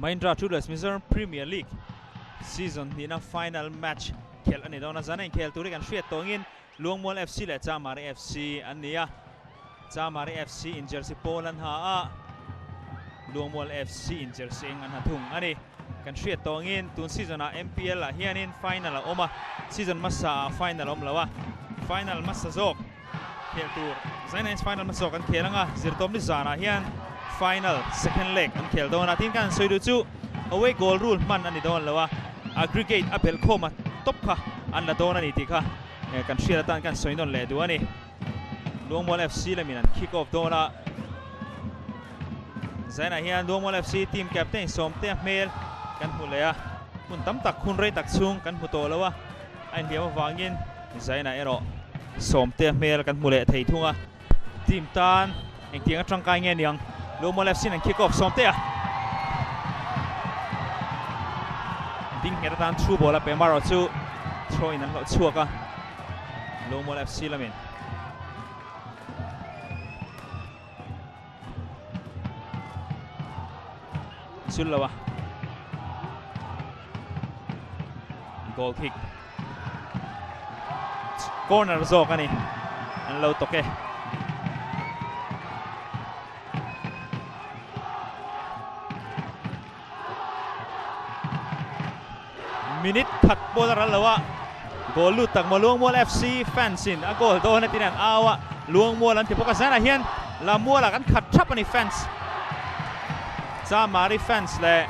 Mahindra Two-Wheelers Mizoram Premier League season hnihna final match khelh a ni dawn a, zan a inkhel tur hi kan hriat tawngin Luangmual FC leh Chamari FC an ni a, Chamari FC in jersey pawl an ha a, Luangmual FC in jersey eng an ha thung a ni. Kan hriat tawngin tun season ah MPL ah hianin final a awm a, season hmasa ah final a awm lo a, final hmasa zawk khel tur Zainines final hmasa zawk an khel ang a, zirtawmni zanah hian final second leg an khel dawn a, tin kan han sawi duh chu away goal rule hman a ni dawn lo a, aggregate a belh khawm a tawp kha an la dawn a ni tih kha kan hriat atan kan sawi nawn leh duh a ni. Luangmual FC lamin an kick off dawn a, Zainah hian Luangmual FC team captain Sawmtea hmel kan hmu leh a, hun tam tak hun rei tak chhung kan hmu tawh lo a, a inhliam avangin Zainah erawh Sawmtea hmel kan hmu leh thei thung a, team tan engtiang atangkai nge niang Luangmual FC in an kick off Sawmtea ding nghet atan through ball a pe marawh chu throw in an hlawh chhuak a. Lawngmual FC lamin chul lo a goal kick corner zawk ani an lo tawk e Minute khat pawh la ral lo a, goal lut tak maw Luangmual FC fans in a goal dawn a tin an au a, Luangmual an ti bawk a, zanah hian Lamualah kan khat thap a ni fans. Chamari fans leh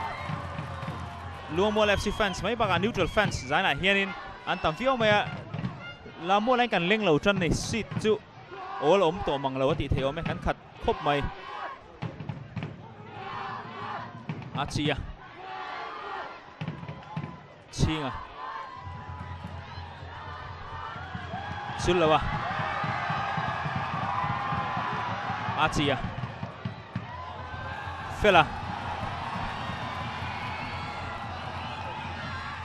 Luangmual FC fans mai bakah neutral fans zanah hianin an tam viau mai a, Lamualah hian kan leng lo tan ni seat chu awl awm tawh mang lo a tih theih awm e, kan khat khawp mai. A chi a. Chhing a. Chul lo a. A chi a. Fela.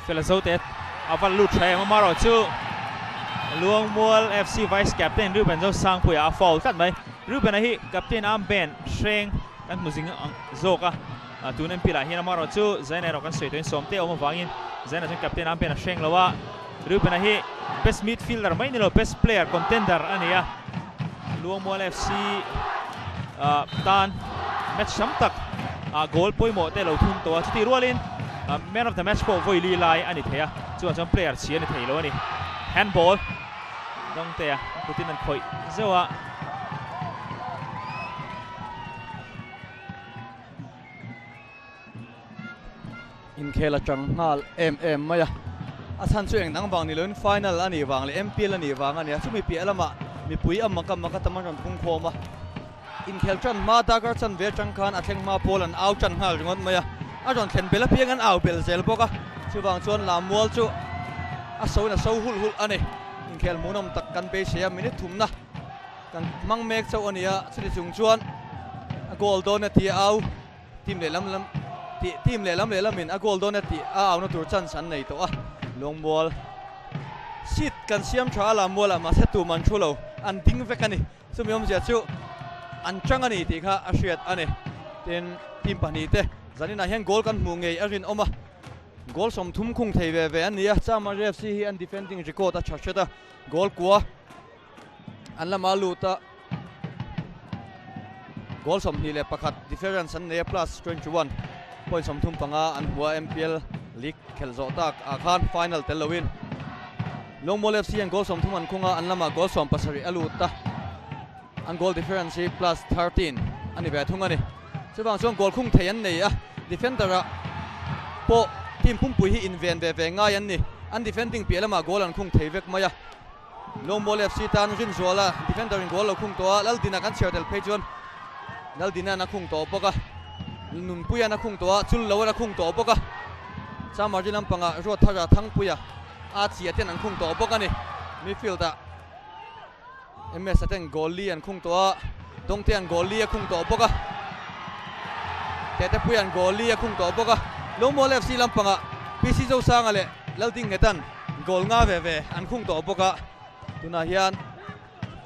Fela zo te a va lut tha em amarawh chu Luangmual FC Vice Captain Reuben Zosangpuia a foul tlat mai. Reuben-a hi captain armband hreng kan hmu zing zawk a, tun MP lah hian amarawh chu Zaina erawh kan sawi tawhin sawmte a awm avangin Zaina chuan captain armband a hreng lo a, Reuben-a hi best midfielder mai ni lo best player contender a ni a, Luangmual FC tan match tam tak goal pawimawh te lo thun tawh a, chutih rualin man of the match pawh vawi li lai a ni thei a, chuvang chuan player chhi a ni thei lo a ni. Handball. Dawngtea a kutin an khawih zeuh a. Inkhel atang nghal em em mai a, a chhan chu eng dang vang ni loin final a nih vang leh MPL a nih vang a ni a, chumi piah lamah mipui a mak a mak a tam an rawn phung khawm a, inkhel tan hma darkar chanve atang khan a thleng hma pawl an au tan nghal ringawt mai a, a rawn thlen bel apiang an au bel zel bawk a, chuvang chuan Lammual chu a soin a so hulh hulh a ni. Inkhel hmuhnawm tak kan beisei a, minute thumna kan hmang mek chauh a ni a, chuti chung chuan a goal dawn a tih a au team lehlam lam tih team lehlam lehlamin a goal dawn a tih a auna tur chance an nei tawh a, Lawngmual seat kan siam tha a Lammualah mahse tum an thu lo, an ding vek a ni, chumi awmzia chu an chang a ni tih kha a hriat a ni, tin team pahnihte zaninah hian goal kan hmuh ngei a rinawm a. Goal 30 khung thei ve ve an ni a, Chamar FC hi an defending record a tha hret a, goal kua an lama lut a, goal 21 difference an nei a plus 21 point 35 an hmu a, MPL League khelh zawh tak ah khan final tel loin Lawngmual FC an goal 30 an khung a, an lamah goal 17 a lut a, an goal difference hi plus 13 a ni ve thung a ni. Chuvang chuan goal khung thei an nei a, defender ah pawh team pumpui hi inven ve ve ngai an ni. An defending piah lamah goal an khung thei vek mai a. Lawngmual FC tan Rinzuala defender in goal lo khung tawh a, Laldina kan chhiar tel phei chuan Laldina'n a khung tawh bawk a, Nunpuia'n a khung tawh a, Chulloa'n a khung tawh bawk a, Chamari lampangah Ruatthara Thangpuia a chhia ten an khung tawh bawk a ni. Midfield ah MS a ten goal li an khung tawh a, Dawngte an goal li a khung tawh bawk a, Tetepui an goal li a khung tawh bawk a, Lawngmual FC lampangah PC Zosanga leh Laldingngetan goal nga ve ve an khung tawh bawk a, tunah hian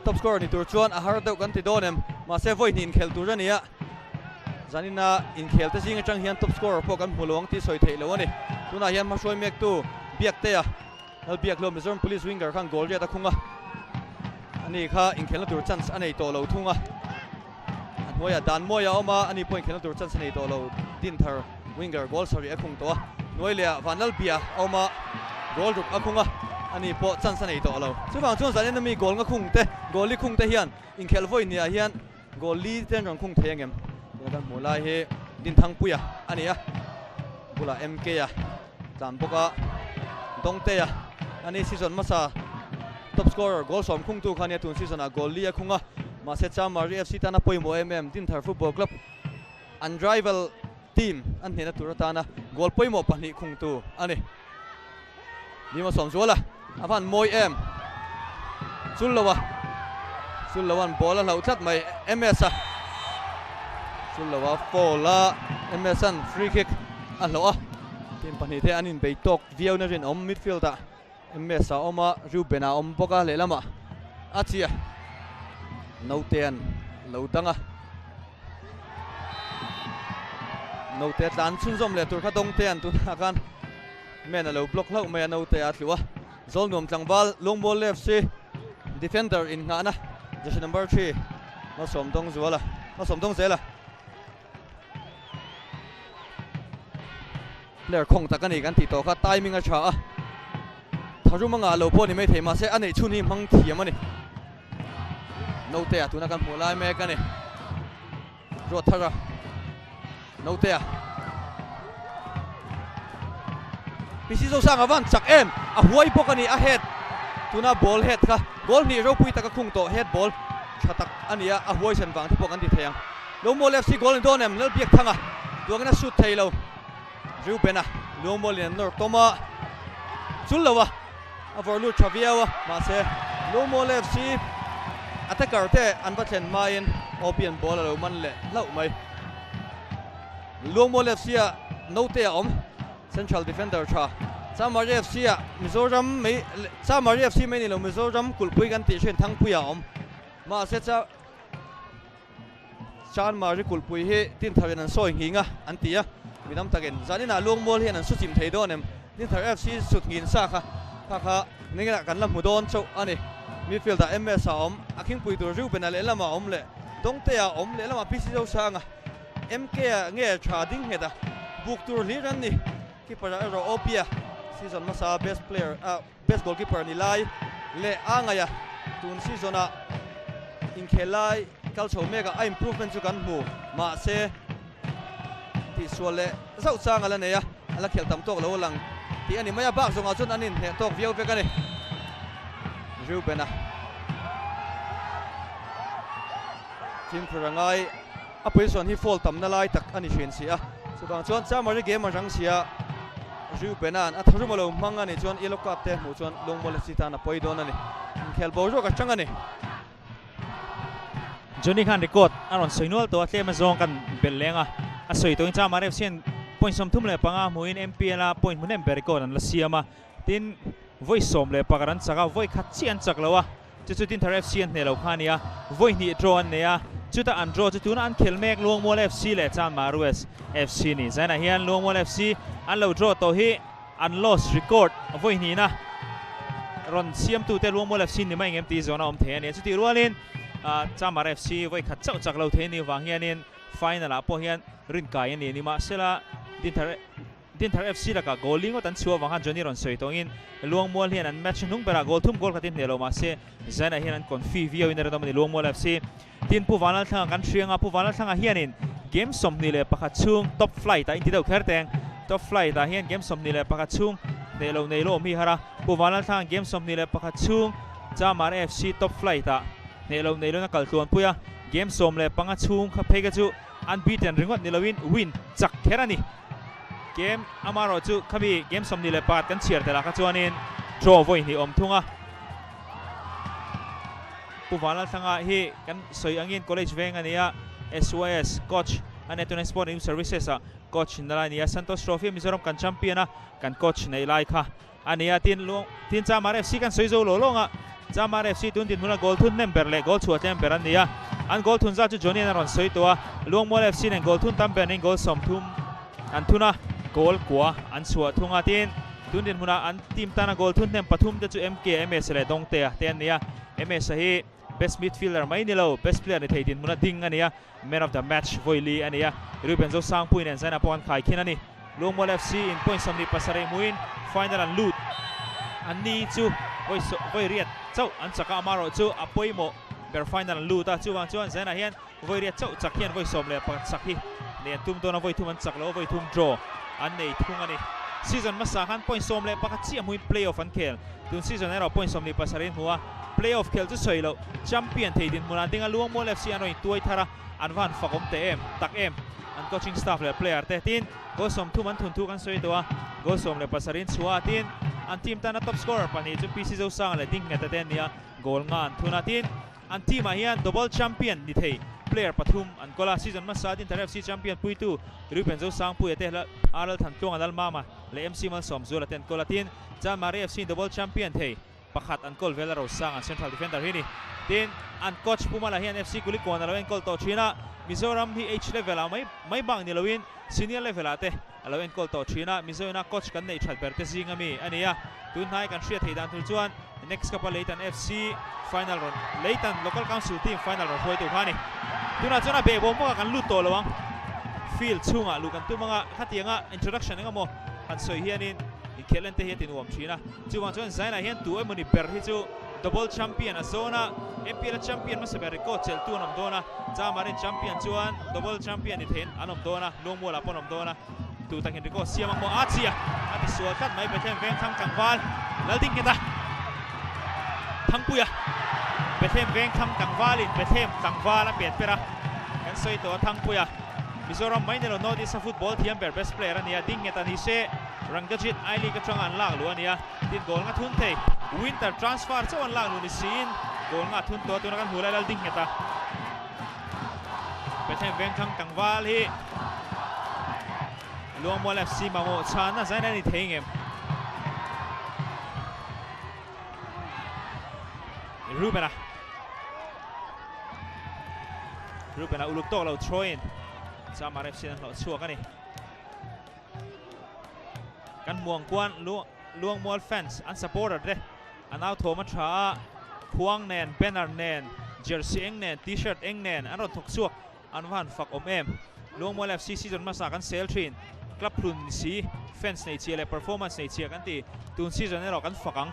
top scorer ni tur chuan a har deuh kan ti dawn em, mahse vawi hnih inkhelh tur a ni a. Zanina inkhel te zing atang hian top scorer pawh kan hmu lo ang tih sawi theih loh a ni. Tunah hian hmahruai mektu Biaktea Lalbiaklo Mizoram Police winger khan goal riat a khung a, ani kha inkhelna tur chance a nei tawh lo thung a. A hnuaiah Danmawia a awm a, ani pawh inkhelna tur chance a nei tawh lo. Dinthar winger goal sarih a khung tawh a, hnuai lehah Vanlalbia a awm a, goal ruk a khung a, ani pawh chance a nei tawh lo. Chuvang chuan zanin ami goal nga khung te, goal li khung te hian inkhelh vawi niah hian Goal li te an rawn khung thei angem? Tuna kan hmuh lai hi Dinthangpuia a ni a, bulah MK a tlan bawk a, Dawngtea a ni season hmasa top scorer goal sawm khungtu kha a nia, tun season ah goal li a khung a, mahse Chamari FC tana pawimawh em em Dinthar Football Club an rival team an hnehna tur atana goal pawimawh pahnih khungtu a ni. Nima Sawmzuala a van mawi em. Chulloa Chulloa'n ball a hlauh tlat mai MS a. Chulloa foul a MS an free kick a hlawh a. Team pahnih te an inbei tawk viau na rinawm midfield ah MS a awm a, Reuben a awm bawk a lehlamah a chia Notea'n lo dang a. Note tlan chhunzawm leh tur kha Dawngtea'n tunah khan Men a lo block hlauh mai a, naute a tlu a. Zawlnuam tlangval Lungmual FC defender innghahna jersey number 3 Malsawm Dawngzuala, Malsawm Dawngzela. Player khawng tak a ni kan tih tawh kha timing a tha a. Tharum a ngah lo pawh a ni maithei mahse a neih chhun hi hmang thiam a ni. Naute a tuna kan hmuh lai mek a ni. Ruat thar a, Notea. PC Zosanga van chak em, a huai bawk a ni, a head tuna ball head kha goal hnih ropui taka khung tawh head ball tha tak a ni a, a huai sen vang te pawh kan ti thei ang. Lungmual FC goal ni dawn em, Lalbiakthanga duangin a shoot thei lo, Reuben-a Lungmualin an nawr tawm a, chul lo a, a vawrh lut tha viau a, mahse Lungmual FC attacker te an va thlen hmain Opian ball a lo man leh hlauh mai. Lungmual FC ah Note a awm, central defender tha. Chamari FC ah Mizoram mai Chamari FC mai ni lo Mizoram kulhpui kan tih hrin Thangpuia a awm. Mahse cha Chanmari kulhpui hi Dintharin an sawi nghing a an ti a, mi tam takin zaninah Lungmual hian an su chim thei dawn em? Dinthar FC sut nghin sa kha kha kha ninginah kan la hmu dawn chauh a ni. Midfield ah MS a awm, a khingpui tur Reuben-a lehlamah a awm leh Dawngtea a awm lehlamah PC Zosanga, MK-a nge tha ding nghet a, buk tur hlir an ni. Keeper-ah erawh Opia season hmasa best player ah Best goalkeeper ni lai leh a ngaih a, tun season ah inkhel lai kal chho mek a, a improvement chu kan hmu. Mahse, tihsual leh zauh chang a la nei a, a la khelh tam tawk lo a lang tih a ni mai a, bak zawngah chuan an inhneh tawk viau vek a ni. Reuben-a fimkhur a ngai, a position hi foul tamna lai tak a ni thin si a, chuvang chuan Chamari game a rang si a, Reuben-a'n a tharum a lo hmang a nih chuan yellow card te hmuh chuan Lungmual FC tan a pawi dawn a ni. Inkhel boruak a chang a ni. Johnny khan record a rawn sawi nual tawh a, tlem azawng kan belh leng a, a sawi tawhin Chamar FC hian point 35 hmuhin MPL a point hmu hnem ber record an la siam a, tin vawi 11 an chak a, vawi khat chiah an chak lo a. Chu chu Dinthar FC an hneh lo kha a ni a, vawi hnih draw an nei a, chuta an draw chu tuna an khel mek Luangmual FC leh Chanmar West FC ni. Zainah hian Luangmual FC an lo draw tawh hi an loss record vawi hnihna rawn siamtute Luangmual FC ni mai engem tih zawn a awm thei a ni. Chutih rualin Chanmar FC vawi khat chauh chak lo thei a nih vang hianin final ah pawh hian rinkai a ni. Nimahsela Dinthar Dinthar FC lakah goal li ngawt an chhuah avang khan Johnny rawn sawi tawngin Luangmual hian an match hnung berah goal thum goal khatin hneh lo mahse Zainah hian an confi viau in a rinawm a ni Luangmual FC. Tin Pu Vanlalthlanga kan hriang a, Pu Vanlalthlanga hianin game 21 chhung top flight ah inti deuh kher teng. Top flight ah hian game 21 chhung hneh lo nei lawm hi har a, Pu Vanlalthlanga game 21 chhung Chamar FC top flight ah hneh lo nei lawin a kal tluanpui a, game 15 chhung kha phei kha chu unbeaten ringawt ni loin win chak kher a ni. Game amarawh chu khami game 24 kan chhiar tel ah kha chuanin draw vawi hnih awm thung a. Pu Vanlalthlanga hi kan sawi angin college veng a ni a, SYS coach a nia, tuna Sport and Youth Services ah coach na lai a ni a, Santosh Trophy Mizoram kan champion a, kan coach neih lai kha a ni a. Tin Luang tin Chamar FC kan sawi zo lo lawng a, Chamar FC tun dinhmuna goal thun hnem ber leh goal chhuah tlem ber an ni a. An goal thun zat chu Johnny an a rawn sawi tawh a, Luangmual FC nen goal thun tam ber niin goal 30 an thun a, goal kua an chhuah thung a. Tin, tun dinhmunah an team tana goal thun hnem pathum te chu MK, MS leh Dawngtea te an ni a. MS a hi best midfielder mai ni lo, best player ni thei dinhmuna ding a ni a, man of the match vawi li a ni a. Ruben Zosangpui nen Zaina pawh an khai khin a ni. Luangmual FC in point 27 hmuin final an lut. An ni chu vawi vawi riat chauh an chak a, amaherawh chu a pawimawh ber final an lut a. Chuvang chuan Zaina hian vawi riat chauh chak hian vawi 11 chak hi nei an tum dawn a, vawi thum an chak lo a, vawi thum draw an nei thung a ni. Season hmasa khan point 11 chiah hmuin playoff an khel. Tun season erawh point 27 in hmu a, playoff khel chu sawi loh champion thei dinhmun an ding a, Luangmual FC an rawn intuai thar a, an va han fak awm teh em tak em. An coaching staff leh player te tin goal 30 an thun thu kan sawi tawh a, goal 17 in chhuah a, tin an team tana top scorer pahnih chu PC Zosanga leh Ding Ngheta te an ni a, goal nga an thun a, tin an team ah hian double champion ni thei player pathum an kawl a, season hmasa Dinthar FC champion puitu Ruben Zosangpuia te RL Thantluanga Lalmama leh MC Malsawmzuala te an kawl a, tin Chanmari FC double champion thei Pakhat an kawl vel a Rosang an central defender hi a ni. Tin, an coach Pu Mala hian FC Kulikawn a lo enkawl tawh thin a, Mizoram hi H level ah mai mai bak ni loin senior level ah te a lo enkawl tawh thin a, Mizoina coach kan neih that ber te zing ami a ni a. Tun hnai kan hriat theih dan tur chuan next cup a Leitan FC final rawn Leitan Local Council team final rawn hruaitu kha a ni. Tunah chuan a behbawm bawkah kan lut tawh lo ang. Field chhungah luh kan tum anga khatianga introduction engemaw han sawi hianin inkhelh en te hi a ti nuam thin a. Chuvang chuan Zainah hian tu emawni ber hi chu double champion a zawn a, MPL a champion hmasa ber record chelhtu an awm dawn a, Chamarin champion chuan double champion ni theiin an awm dawn a, Luangmualah pawh an awm dawn a, tu takin record siam ang maw a chhia a ti sual tlat mai Bethlehem Vengthlang tlangval Laldingheta Thangpuia Bethlehem Vengthlang tlangvalin Bethlehem tlangval a pet per a, kan sawi tawh a Thangpuia Mizoram mai nilo North East a football thiam ber best player a ni a, Dingheta ni se. Rangdajit I League atanga an lak luh a ni a, tin goal nga thun thei. Winter transfer chauh an lak luh ni siin goal nga thun tawh a, tuna kan hmu lai lal ding nghet a. Bethlehem Vengthlang tlangval hi Luangmual FC mamawh chhanna zain a ni thei ngem. Ruben-a Ruben-a uluk tawk lo throw in Chamar FC an hlawh chhuak a ni. Kan hmuang kuan Luangmual fans an supporter te an au thawm a tha a, khuang nen, banner nen, jersey eng nen, t-shirt eng nen an rawn thawk chhuak an va han fak awm em. Luangmual FC season hmasa kan sel thin, club hlun ni si, fans nei chhia leh performance nei chhia kan ti, tun season erawh kan fak ang.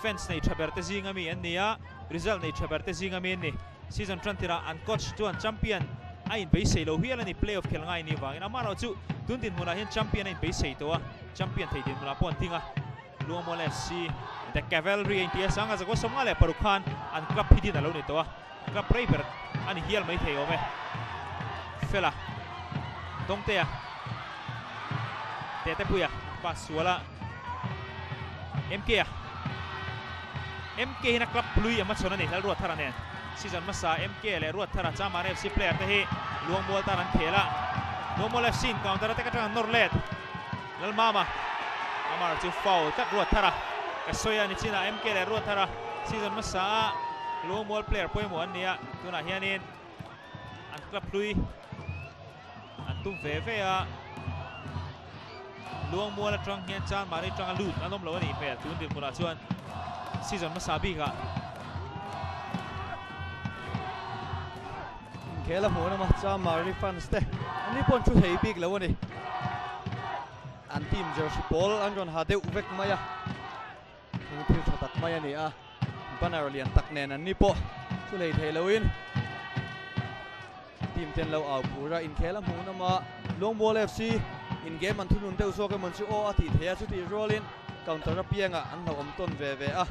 Fans nei tha ber te zinga mi an ni a, result nei tha ber te zinga mi an ni. Season tan tirah an coach chuan champion a inbeisei lo hial a ni, playoff khelh ngai ni vangin amaherawh chu tun dinhmunah hian champion a inbeisei tawh a, champion thei dinhmunah pawh an ding a. Luangmual FC, The Cavalry a inti a, Sanga Zakua 56 khan an club hi din a lo ni tawh a, club rei ber a ni hial maithei awm e. Fela, Dawngtea, Tetepuia pass sual a, MK-a. MK hian a club hlui a hmachhawn a ni, Lalruatthara nen. Season hmasa MK leh Ruatthara Chamar FC player te hi Luangmual tan an khel a. Luangmual FC in counter attack atang an nawr let. Lalmama Amar chu foul tlat Ruatthara. Ka sawi a ni chinah MK leh Ruatthara season hmasa a Luangmual player pawimawh an ni a, tunah hianin an club hlui an tum ve ve a. Luangmual atang hian Chanmari atanga lut an awm lo a nih hmel tun dinhmunah chuan season hmasa bikah. Inkhel a hmuh nawm a, Chanmari fans te an ni pawh an thu thei bik lo a ni. An team jersey pawl an rawn ha deuh vek mai a, thil thil tha tak mai a ni a, banner lian tak nen an ni pawh thu lei thei loin Team ten lo au phur a, inkhel a hmuh nawm a, Luangmual FC in game an thunun deuh zawk emaw chu aw a tih theih a, chutih rualin counter apiangah an hlauhawm tawn ve ve a.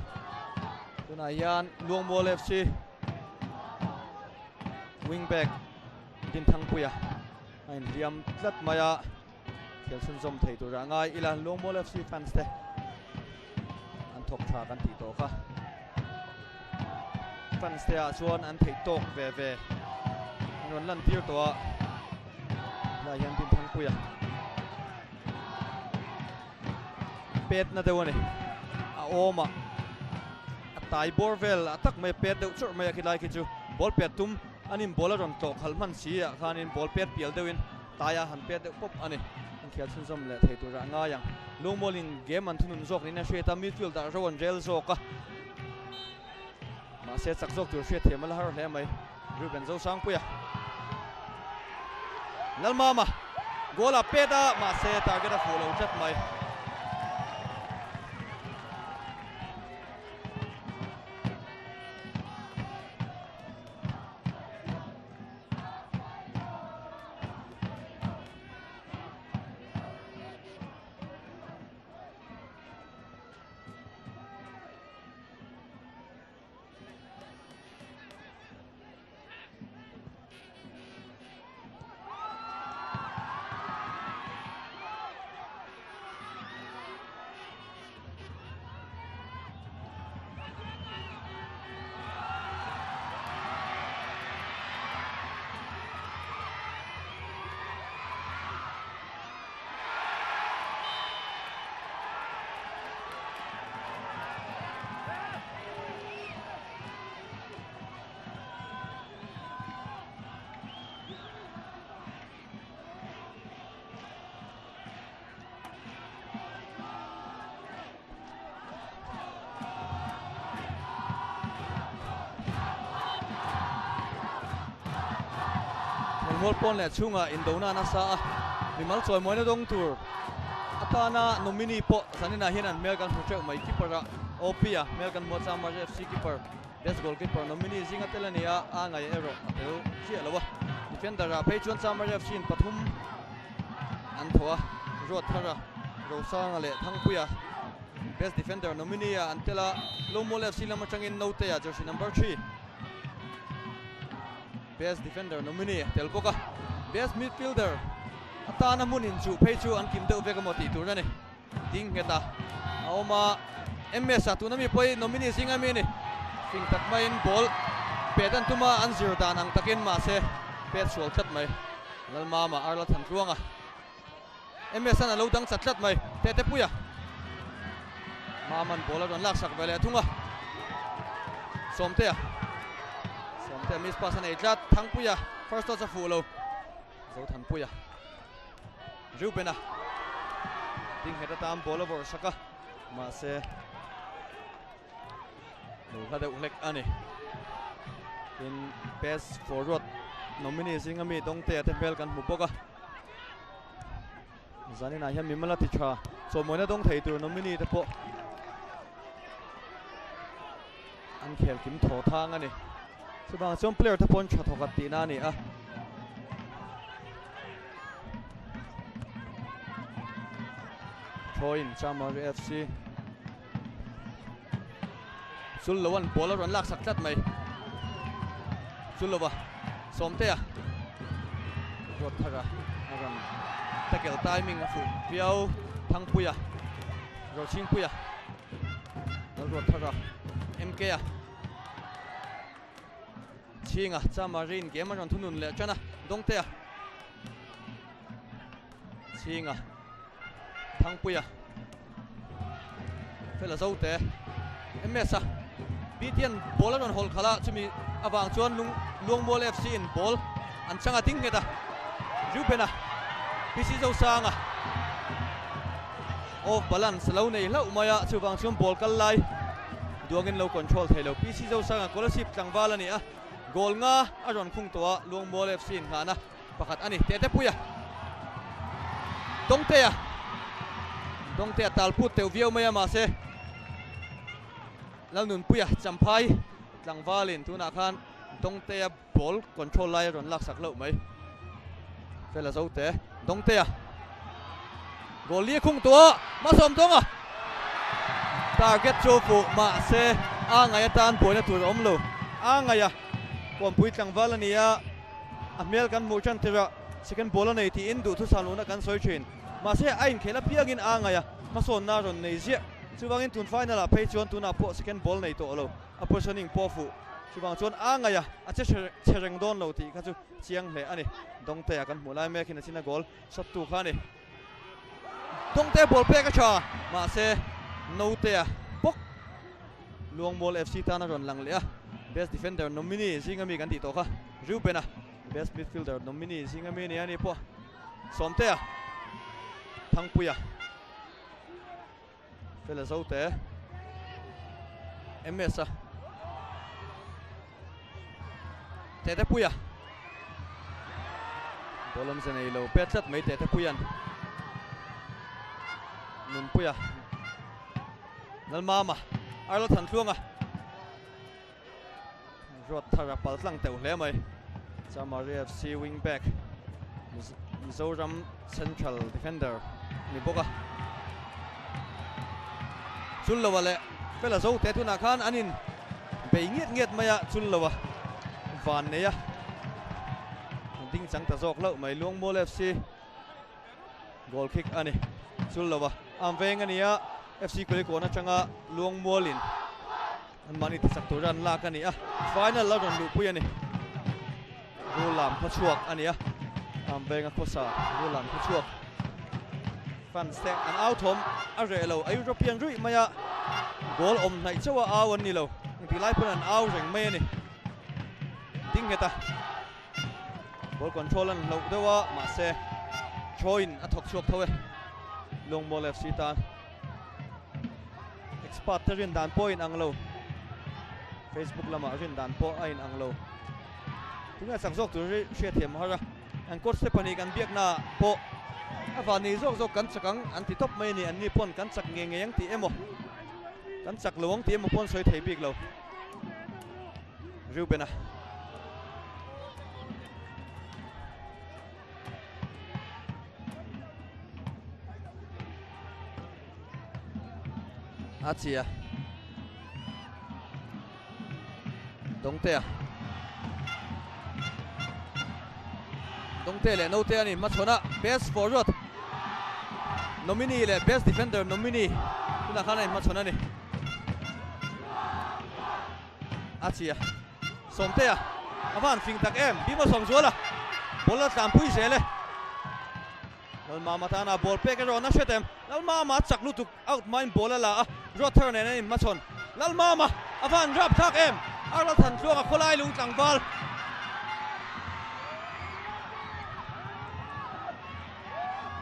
Tunah hian Luangmual FC wing back Dinthangpuia a inhliam tlat mai a, khel chhunzawm thei turah ngai ila Luangmual FC fans te an thawk tha kan tih tawh kha. Fans te ah chuan an theih tawk ve ve an rawn lan tir tawh a, helai hian Dinthangpuia pet na deuh a ni, a awm a a tai bawr vel a tak mai a pet deuh churh mai a khilai khi chu ball pet tum. Anin ball a rawn tlawh khalh hman si ah khanin ball pet pial deuhin taia han pet deuh pawp a ni. Inkhel chhunzawm leh thei turah a ngai ang. Lungmualin game an thunun zawk niin a hriat a, midfield ah ro an rel zawk a. Mahse chak zawk tur hriat thiam a la har hle mai. Reuben Zosangpuia Lalmama goal a pet a, mahse target a fuh lo tlat mai. Mual pawn leh chhungah indona nasa a, mimal chawimawina dawng tur atana nominee pawh zaninah hian an hmel kan hmu teuh mai. Keeper ah OP-a hmel kan hmu a, Chamar FC keeper best goalkeeper nominee zinga tel a ni a, a ngaih erawh a tel chiah lo a. Defender ah phei chuan Chamar FC in pathum an thaw a, Ruatthara, Rosanga leh Thangpuia best defender nominee ah an tel a, Lawmual FC lam atangin Notea jersey number 3 best defender nominee a tel bawk a, best midfielder atana hmun inchuh phei chu an kim deuh vek emaw tih tur a ni. Ding nghet a a awm a, MS a tuna mi pawh hi nominee zinga mi a ni. Fing tak maiin ball pet an tum a, an zir dan ang takin mahse pet sual tlat mai. Lalmama Arla Thantluanga MS an a lo dang chat tlat mai. Tetepuia Maman ball a rawn laksak ve leh thung a, Sawmtea Sawmtea miss pass a nei tlat. Thangpuia first touch a fuh lo. Zothanpuia Reuben-a ding nghet atan ball a vawrh sak a, mahse lo hla deuh hlek a ni. Tin, best forward nominee zinga mi Dawngtea te hmel kan hmu bawk a. Zaninah hian mimala ti tha chawmawina dawng thei tur nominee te pawh an khel kim thaw thang a ni. Chuvang chuan player te pawh an tha thawkhat tihna a ni a. Thawiin Chamari FC Chul lo an ball a rawn laksak tlat mai. Chul lova Sawmtea ruat thar a, a rawn tackle timing a fuh viau. Thangpuia, Rochhingpuia, Lalruat thar a, MK a. Chhinga Chamari'n game a rawn thunun leh tan a, Dawngtea, Chhinga, Thangpuia, Fela Zote, MS a BTN ball a rawn hawl khalh a, chumi avang chuan lung Luangmual FC in ball an chang a ding nghet a, Reuben-a, PC Zosanga off balance lo nei hlauh mai a, chuvang chuan ball kal lai duangin lo control thei lo. PC Zosanga Kolasib tlangval a ni a, goal nga a rawn khung tawh a, Luangmual FC in nghahna pakhat a ni. Tetepuia, Dawngtea, Dawngtea tal put teuh viau mai a, mahse Lalnunpuia Champhai tlangvalin tunah khan Dawngtea ball control lai a rawn laksak loh mai. Fela Zote, Dawngtea goal li a khung tawh a, Masawm Dawnga target chu fuh mahse a ngaih atan buaina tur a awm lo. A ngaih a, Kuampui tlangval a ni a, a hmel kan hmuh tan tirh a, second ball a nei tiin duhthusam lohna kan sawi thin. Mahse a inkhel apiangin a ngaih a, hmasawnna a rawn nei ziah. Chuvangin tun final ah phei chuan tunah pawh second ball nei tawh lo, a positioning pawh fuh. Chuvang chuan a ngaih a, a che chhe reng dawn lo tih kha chu chiang hle a ni. Dawngtea kan hmuh lai mek hin a china goal shot tu kha a ni. Dawngtea ball pek a tha, mahse Notea bawk Luangmual FC tan a rawn lang leh a, best defender nominee zinga mi kan tih tawh kha. Reuben-a best midfielder nominee zinga mi a ni a ni pawh Sawmtea Thangpuia Fela Zote MS-a Tetepuia ball awmze nei lo pet tlat mai Tetepuia'n Nunpuia Lalmama Arla Thantluanga Ruat thar a pal tlang teuh hle mai. Chamari FC wing back Mizoram central defender ni bawk a. Chulloa leh Fela Zote tunah khan an in bei ngiat ngiat mai a, Chulloa van nei a ding chang ta zawk hlauh mai. Luangmual FC goal kick a ni. Chulloa am veng a ni a, FC Kulikawn atanga Luangmualin An mahni tichak tura an lak a ni a, final a rawn luhpui a ni. Rul lam khaw chhuak a ni a, am venga khawsa rul lam khaw chhuak fans te an au thawm a reh lo, a European ruih mai a, goal awm hnaih chauh a au an ni lo, engtik lai pawn an au reng mai a ni. Ding nghet a, ball control an hloh deuh a, mahse throw in a thawk chhuak tho e, Lungmual FC tan. Expert te rin dan pawh a inang lo, Facebook lamah rin dan pawh a inang lo. Tunge chak zawk tur hi hriatthiam a har a, an coach te pahnih kan biaknaah pawh a vani zawk zawk kan chak ang an ti tawp mai a ni, anni pawn kan chak ngei ngei ang tih emaw kan chak lo ang tih emaw pawn sawi thei bik lo. Reuben-a. A chia Dawngtea Dawngte leh Note a ni hmachhawn a best forward nominee leh best defender nominee tunah khan a inhmachhawn a ni a chia Sawmtea a van fing tak em Bima Sawmzuala ball a tlanpui zel e. Lalmama tana ball pek erawh na hret em. Lalmama a chak lutuk out hmain ball a la a, Ruatthar nen an inhmachhawn. Lalmama a van rap thlak em. Arla Thantluanga khawlai lung tlangval.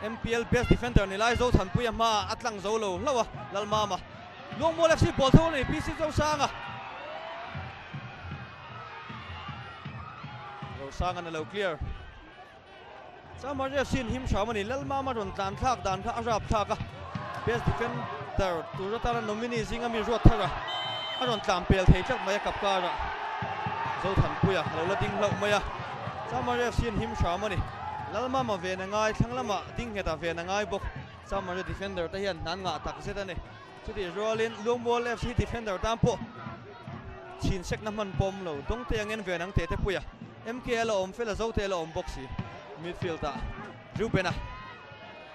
MPL best defender ni lai Zothanpuia hmaah a tlang zo lo hlauh a, Lalmama. Luangmual FC ball tho a ni PC Zosanga. Rosanga na lo clear. Chamar FC in him hram a ni. Lalmama rawn tlan thlak dan kha a rap thlak a. Best defender tur atana nominee zinga mi ruat thar a. A rawn tlan pel thei tlat mai a kap karah. Zothanpuia a lo la ding hlauh mai a. Chamar FC in him hram a ni. Lalmama ven a ngai thlang lamah ding nghet a ven a ngai bawk. Chamar defender te hian hnan ngah tak zet a ni. Chutih rualin Lungmual FC defender tan pawh chhin sekna hman pawm lo Dawngte angin ve nang tete puia MK a la awm fel a Zote a la awm bawk si. Midfield ah Reuben-a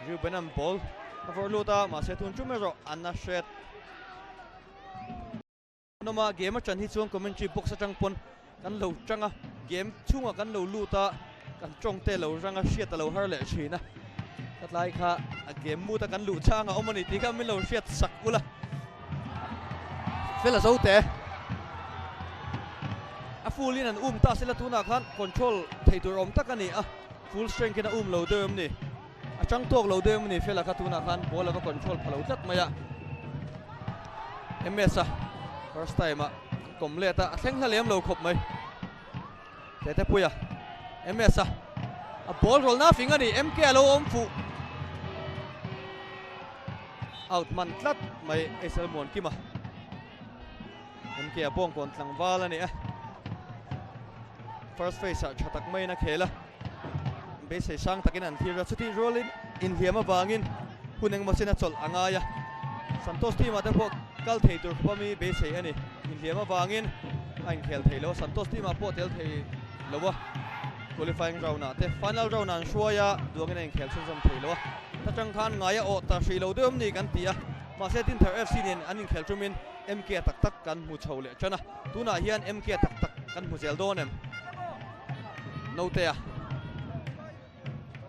Reuben-a'n ball a vawrh lut a mahse tun tum erawh an a hret. Nawma game a ṭan hi chuan commentary box aṭang pawn kan lo ṭang a, game chhungah kan lo lut a, kan ṭawng te lo rang a, hriat a lo har leh ṭhin a. Ka tlai kha a game mood a kan luh chang a awm a ni tih kha min lo hriat sak ula. Fela zo te. A full in an um ta sela tunah khan control thei tur awm tak a ni a, full strength in a um lo deuh em ni? A chang tawk lo deuh ni Fela kha tunah khan ball a va control pha lo tlat mai a. MS a first time a kawm let a, a thleng hla lem lo khawp mai. Tete Puia MS a a ball roll na fing a ni MK a lo awm fuh. Out man tlat mai Aisel Muankima. MK a bawngkawn tlangval a ni a. First phase ah tha tak maiin a khel a. Beisei sang takin an thlir a, chutih rualin inhliam avangin hun engemaw chin a chawlh a ngai a. Santos team ah te pawh kal thei tur khawpa mi beisei a ni. Inhliam avangin a inkhel thei lo a, Santos team ah pawh tel thei lo a. Qualifying round ah te final round ah an hruai a, duangin a inkhel chhunzawm thei lo a. Ta tang khan ngai a awh ta hrih lo deuh em ni kan ti a, mahse Dinthar FC nen an inkhel tumin MK tak tak kan hmu chho leh tan a, tunah hian MK tak tak kan hmu zel dawn em? Notea,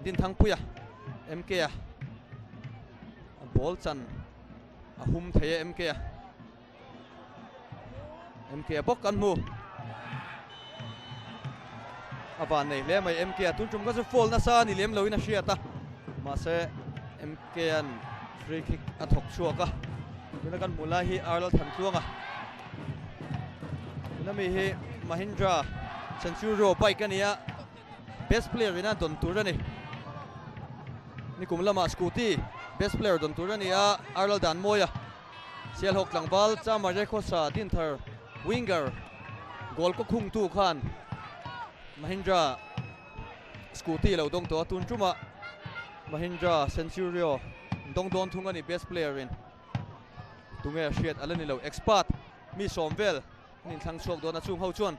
Dinthangpuia, MK a ball chan a hum thei e MK a, MK a bawk kan hmu. A van nei hle mai MK a tun tum kha chu foul nasa a ni lem loin a hriat a, mahse MK an free kick a thawk chhuak a, tuna kan hmuh lai hi Arlal Thantluanga tuna mi hi Mahindra Centurio bike a ni a, best player ina dawn tur a ni. Nikum lamah scooty best player dawn tur a ni a, Arlal Danmawia Sialhawk tlangval Chama Rekhosa Dinthar winger goal kaw khungtu khan Mahindra scooty lo dawng tawh a, tun tumah Mahindra Centurio dawng dawn thung a ni best player in tunge a hriat a la ni lo expert mi sawm vel an inthlang chhuak dawn a chung ho chuan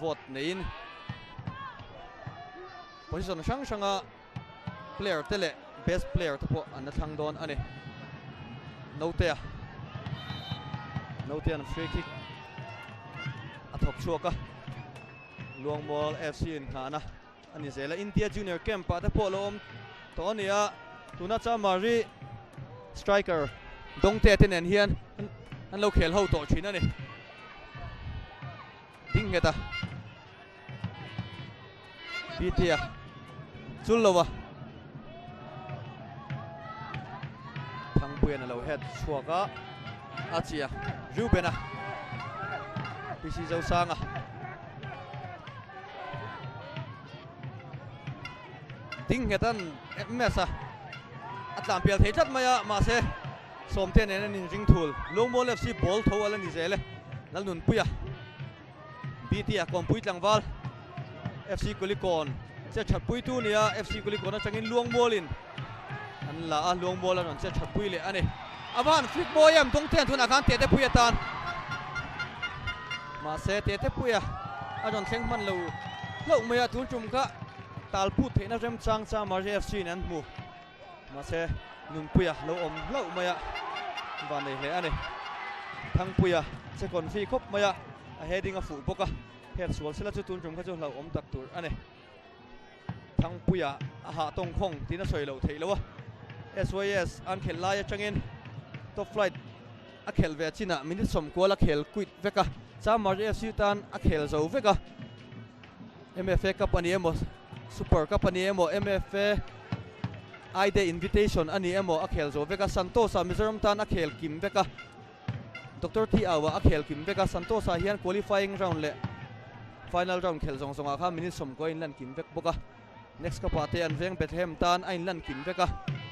vote neiin position hrang hranga player te leh best player te pawh an la thlang dawn a ni. Notea Notea'n free kick a thawk chhuak a, Luangmual FC in nghahna a ni zel a. India Junior Camp ah te pawh lo awm tawh a ni a, tuna Chamari striker Dawngtea te nen hian an lo khel ho tawh thin a ni. Ding nghet a. Pitea chul lo a. Thangpuian a lo head chhuak a. A chia Reuben a. PC Zosanga. Ding nghetan MS a. A tlan pial thei tlat mai a mahse Sawmte nen an inring thul. Lungmual FC ball tho a la ni zel e. Lalnunpuia BT a kawmpui tlangval FC Kulikawn che thatpui tu nia FC Kulikawn atangin Luangmualin an la a, Luangmual a rawn che thatpui leh a ni. A va han flick mawi em Dawngte tunah khan Tete Puia tan. Mahse Tete Puia a rawn thleng hman lo hlauh mai a, tun tum kha talput theihna remchang Chamari FC in an hmu. Mahse, Nunpuia lo awm hlauh mai a, van nei hle a ni. Thangpuia che confi khawp mai a, a heading a fuh bawk a, her sual sela chu tun tum kha chu hlauhawm tak tur a ni. Thangpuia a hah tawng khawng tiin a sawi loh theih loh a, SYS an khelh lai atangin top flight a khelh ve chinah minute sawmkual a khel quit vek a, Chamari FC tan a khel zo vek a. MFA Cup a ni emaw, Super Cup a ni emaw, MFA I-Day Invitation a ni emaw a khel zo vek a, Santos-ah Mizoram tan a khel kim vek a, Doctor Thi Au-ah a khel kim vek a, Santos-ah hian qualifying round leh final round khelh zawng zawngah khan minute sawmkua a inlan kim vek bawk a, next cup-ah te an veng Bethlehem tan a inlan kim vek a,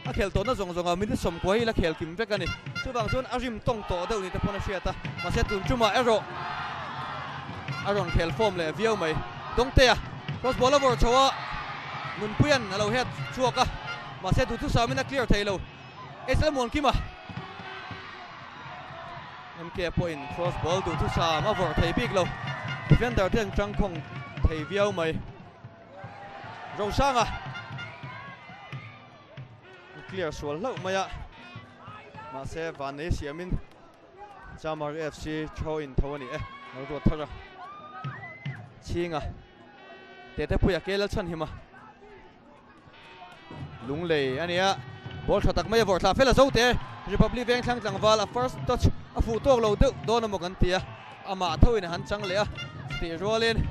a khel tawhna zawng zawngah minute sawmkua hi la khel kim vek a ni. Chuvang chuan a rim tawng tawh deuh ni te pawn a hriat a, mahse tun tumah erawh a rawn khel form leh viau mai. Dawngtea cross ball a vawrh chho a, Nunpuia'n a lo head chhuak a, mahse duhthusam in a clear thei lo. Ezra Muankima MK pawhin cross ball duhthusam a vawrh thei bik lo, defender te an tangkhawng thei viau mai. Rosanga clear sual hlauh mai a, mahse vannei siamin Chamar FC throw in tho a ni e, lo ruat thar a, Chhinga Tete Puia ke lal chhan him a, Lunglei a nia, ball tha tak mai a vawrh thla fel a zo te, Republic veng thlang tlangval a first touch a fuh tawk lo deuh dawn emaw kan ti a, amah tho in a han chang leh a, chutih rualin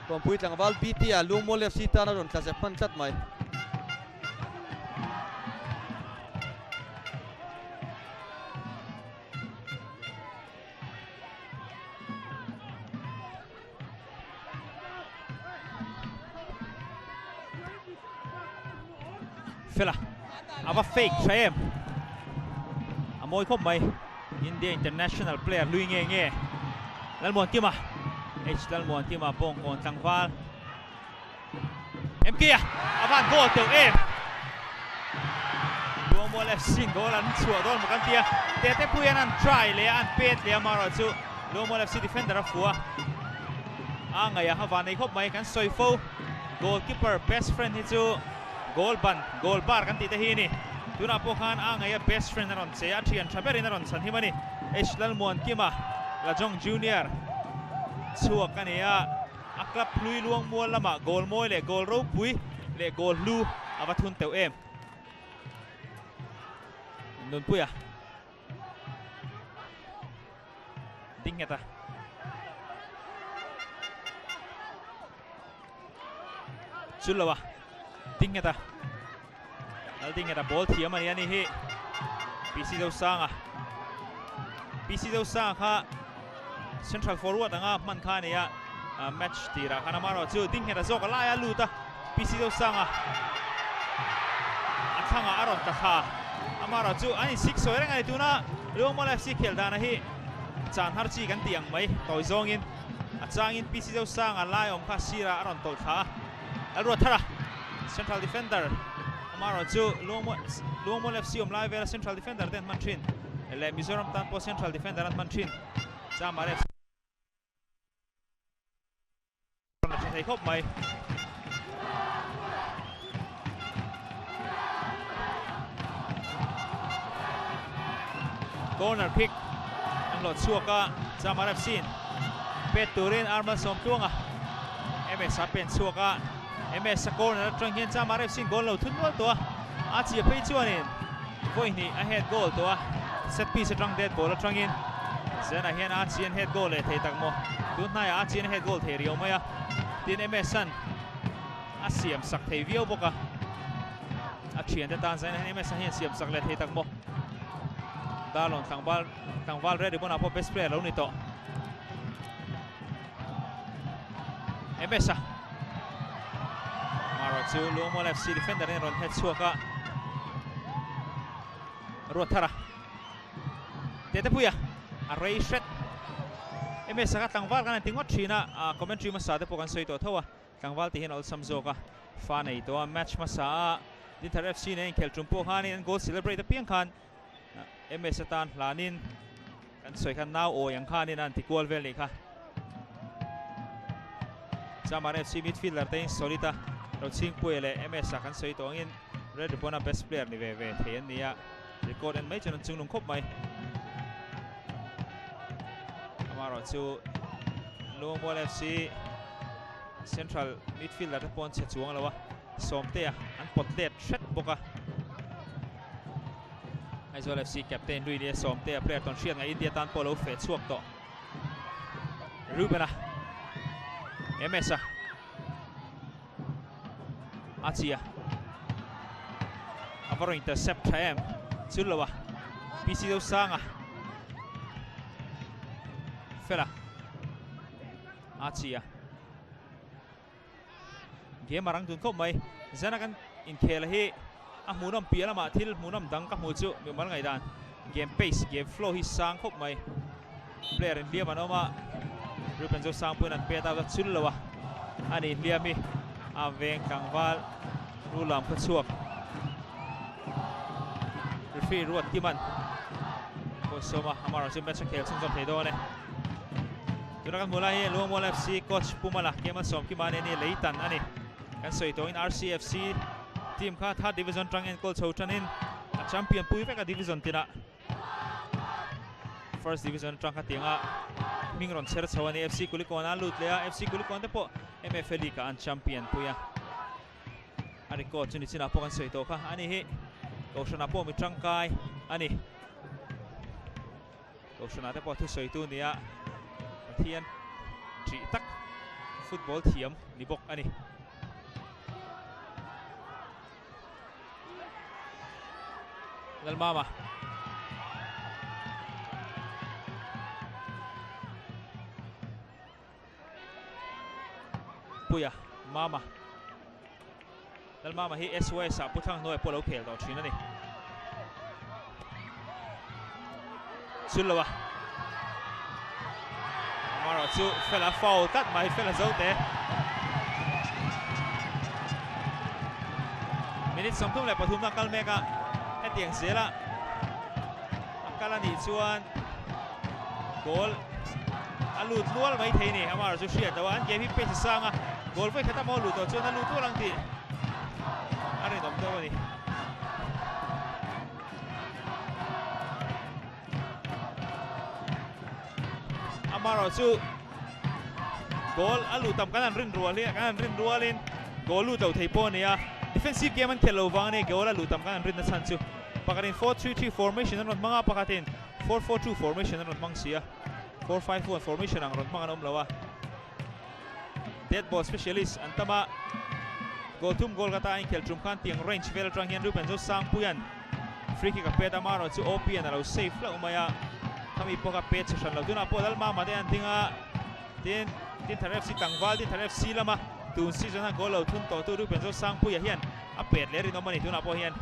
Kawnpui tlangval BT a Lungmual FC tan a rawn tla zep hman tlat mai. Fela a va fake tha em a mawi khawp mai India international player lui nge nge Lalmuankima H Lalmuankima Bawngkawn tlangval MK a a van goal teuh em Luangmual FC goal an chhuah dawn maw kan ti a Tete Puian an try leh a an pet leh a marawh chu Luangmual FC defender a fu a a ngaih a a van nei khawp mai kan sawi fo goalkeeper best friend hi chu goal ban goal bar kan tih te hi a ni tunah pawh khan a ngaih a best friend a rawn che a thian tha berin a rawn chhan him a ni H Lalmuankima Lajong Junior chhuak a ni a. A club hlui Luangmual lamah goal mawi leh goal ropui leh goal hlu a va thun teuh em. Nunpuia ding nghet a. Chul lo a, ding nghet a, lal ding nghet a ball thiam a ni a ni hi PC Zosanga. PC Zosanga kha central forward anga hman kha a ni a, match tirah khan amaherawh chu ding nghet a zawk a lai a lut a, PC Zosanga a thlangah a rawn tla thla. Amaherawh chu an insik sawi reng a ni tuna Luangmual FC khel dana hi chan har chi kan tih ang mai tawi zawngin. A changin PC Zosanga lai awm kha sirah a rawn tawlh thla a, Lalruat Thara central defender amaherawh chu Luangmual FC awm lai vela central defender te an hman thin leh Mizoram tan pawh central defender an hman thin Chamar FC rawn la tha thei khawp mai. Corner kick an hlawh chhuak a, Chamar FC in pet turin Arman Sawmtluanga MS a pen chhuak a, MS a corner atang hian Chamar FC in goal lo thun nual tawh a, a chhia phei chuanin vawi hnih a head goal tawh a, set piece atang dead ball atangin Zena hian a chhian head goal leh thei tak maw, tun hnaiah a chhian head goal thei riau mai a, tin MS an a siam sak thei viau bawk a, a thiante tan zaina hian MS-a hian siam sak leh thei tak maw. Darlawn tlangval tlangval Red Ribbon-ah pawh best player lo ni tawh. MS-a Maro chu Luangmual FC defender in rawn head chhuak a, Ruathara Tetepuia a rei hret. MS-a kha tlangval kan han ti ngawt thin a, commentary hmasa te pawh kan sawi tawh tho a. Tlangval tih hian awlsam zawk a, fa nei tawh a, match hmasa a Dinthar FC nen inkhelh tum pawh khanin an goal celebrate apiang khan MS atan hlanin kan sawi khan nau awi ang khanin an ti kual vel nih kha. Chamar FC midfielder te in solid a, Rochhingpuia leh MS a kan sawi tawh angin Red Ribbon a best player ni ve ve thei an ni a, record en mai chuan an chungnung khawp mai. Amaherawh chu Luangmual FC Central midfielder te pawh an chhe chuang lo a, Sawmtea an pawt let hret bawk a. Aizawl FC captain Lui nia Sawmtea player tawn hriat ngaih India tan pawh lo feh chhuak tawh. Reuben-a, MS-a, a chia a va rawn intercept tha em chul lo a, PC Zosanga fela. A chi a. Game a rang dun khawp mai. Zana kan inkhel hi a hmuhnawm piah lamah thil hmuhnawm dang ka hmuh chu mimal ngaihdan game pace, game flow hi sang khawp mai. Player in hliam an awm a, Ruben Zosangpuiin an pet out a chul lo a, a ni hliam hi a veng tlangval lu lam khaw chhuak. Referee Ruat Kiman pawh sawm a, amaherawhchu chu match a khel chhunzawm thei dawn e. Tuna kan hmuh lai hi Luangmual FC coach Pu Mala Kemal Sawmkima nen hi lei tan a ni. Kan sawi tawhin RCFC team kha third division tang enkawl chho tanin a champion pui vek a division tinah. First division atang kha tianga hming rawn chher chho a ni. FC Kulikawn a lut leh a, FC Kulikawn te pawh MFA League ah an champion pui a. A record chu nichinah pawh kan sawi tawh kha a ni hi. Kohhranah pawh mi tangkai a ni. Kohhranah te pawh thusawitu nia Pathian ṭih tak football thiam ni bawk a ni. Lalmama. Puia, Mama. Lalmama hi SYS ah Pu Thlanghnuaia pawh lo khel tawh thin a ni. Chul lo a. Amaherawh chu Fela foul tlat mai, Fela zo te. Minute 33 na kal mek a, hetiang zela a kal a nih chuan goal a lut nual mai thei ni. Amaherawh chu hriat loh a, an game hi pace a sang a, goal vawi khat a maw lut tawh chuan a lut nual ang tih a rinawm deuh a ni. Amaherawh chu goal a luh tam kan han rin rual hi kan han rin rualin goal lut lo thei pawh a ni a, defensive game an khelh lo vang a ni goal a luh tam kan han rin na chhan chu pakhatin 4-3-3 formation an rawn hmang a, pakhatin 4-4-2 formation an rawn hmang si a, 4-5-1 formation ang rawn hmang an awm lo a, dead ball specialist an tam a. Goal thum goal kata a inkhel tum khan tiang range vel atang hian Ruben Zosangpuia'n free kick a pet a, amaherawhchu chu OP-a'n a lo save hlauh mai a, khami pawh kha pet chhe hran lo. Tunah pawh Lalmama te an ding a, tin Dinthar FC tlangval Dinthar FC lama tun season a goal lo thun tawhtu Ruben Zosangpuia hian a pet leh rinawm a ni tunah pawh hian.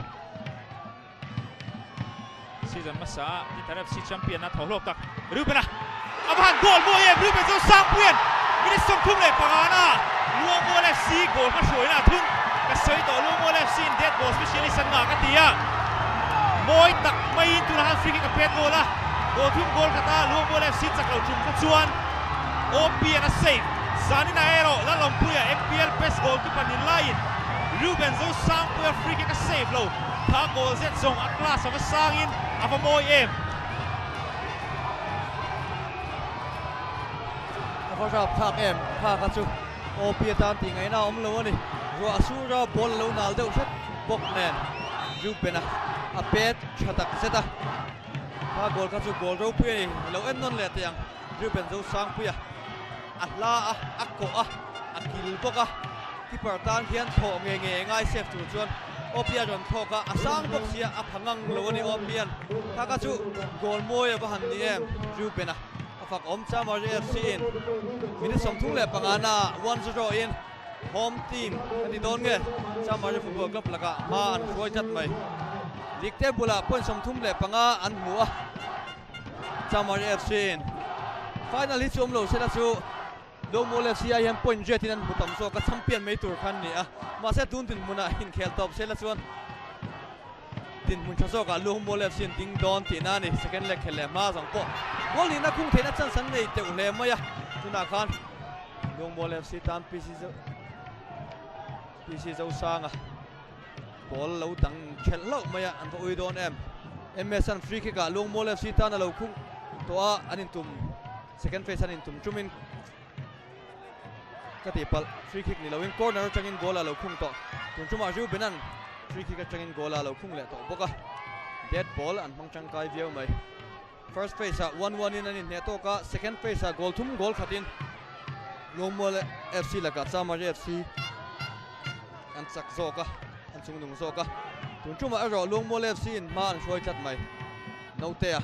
Season hmasa Dinthar FC champion a thaw hlawk tak Ruben-a a va han goal mawi em! Ruben chu Sangpuia'n minute 35 na Luangmual FC goal hmahruaina a thun. Ka sawi tawh Luangmual FC in dead ball specialist an ngah ka ti a, mawi tak maiin tunah khan free kick a pet goal a, goal thum goal khat a Luangmual FC chak lo tum kha chuan OP an a save. Zaninah erawh Lalawmpuia MPL best goalkeeper ni laiin Ruben Zosangpuia free kick a save lo. Kha goal zet zawng a class ava sangin a va mawi em. A va rap thlak em kha kha chu OP atan tih ngaihna a awm lo a ni. Ruah a sur a, ball a lo nal deuh hret bawk nen Reuben-a a pet tha tak zet a. Kha goal kha chu goal ropui a ni, i lo en nawn leh teh ang. Reuben Zosangpuia a hla a, a kawh a, a kil bawk a, keeper tan hian thawh nge nge ngai save tur chuan Opia rawn thlawk a, a sang bawk sia a pha ngang lo a ni Opian kha kha chu goal mawi a va han ni em Reuben-a a fak awm Chamari FC in minute 35 na 1-0 in home team a ni dawn nge Chamari Football Club lakah hma an hruai tlat mai. League table ah point 35 an hmu a. Chamari FC in final hi chu awm lo sela chu Lawngmual FC ah hian point riat in an hmu tam zawk a, champion mai tur khan ni a, mahse tun dinhmunah inkhel tawp sela chuan dinhmun tha zawkah Lawngmual FC an ding dawn tihna a ni. Second leg khel leh hma zawng pawh goal nihna khung theihna chance an nei teuh hle mai a, tunah khan Lawngmual FC tan PC PC Zosanga Ball lo dang khelh hlauh mai a, an va ui dawn em. MS an free kick ah Lungmual FC tan a lo khung tawh a, an intum second phase an intum tumin ka tih palh free kick ni loin corner atangin goal a lo khung tawh. Tun tumah Reuben-a'n free kick atangin goal a lo khung leh tawh bawk a, dead ball an hmang tangkai viau mai. First phase ah 1-1 in an inhneh tawk a, second phase ah goal thum goal khatin Lungmual FC lakah Chamari FC an chak zawk a, an chungnung zawk a. Tun tumah erawh Lungmual FC in hma an hruai tlat mai. Notea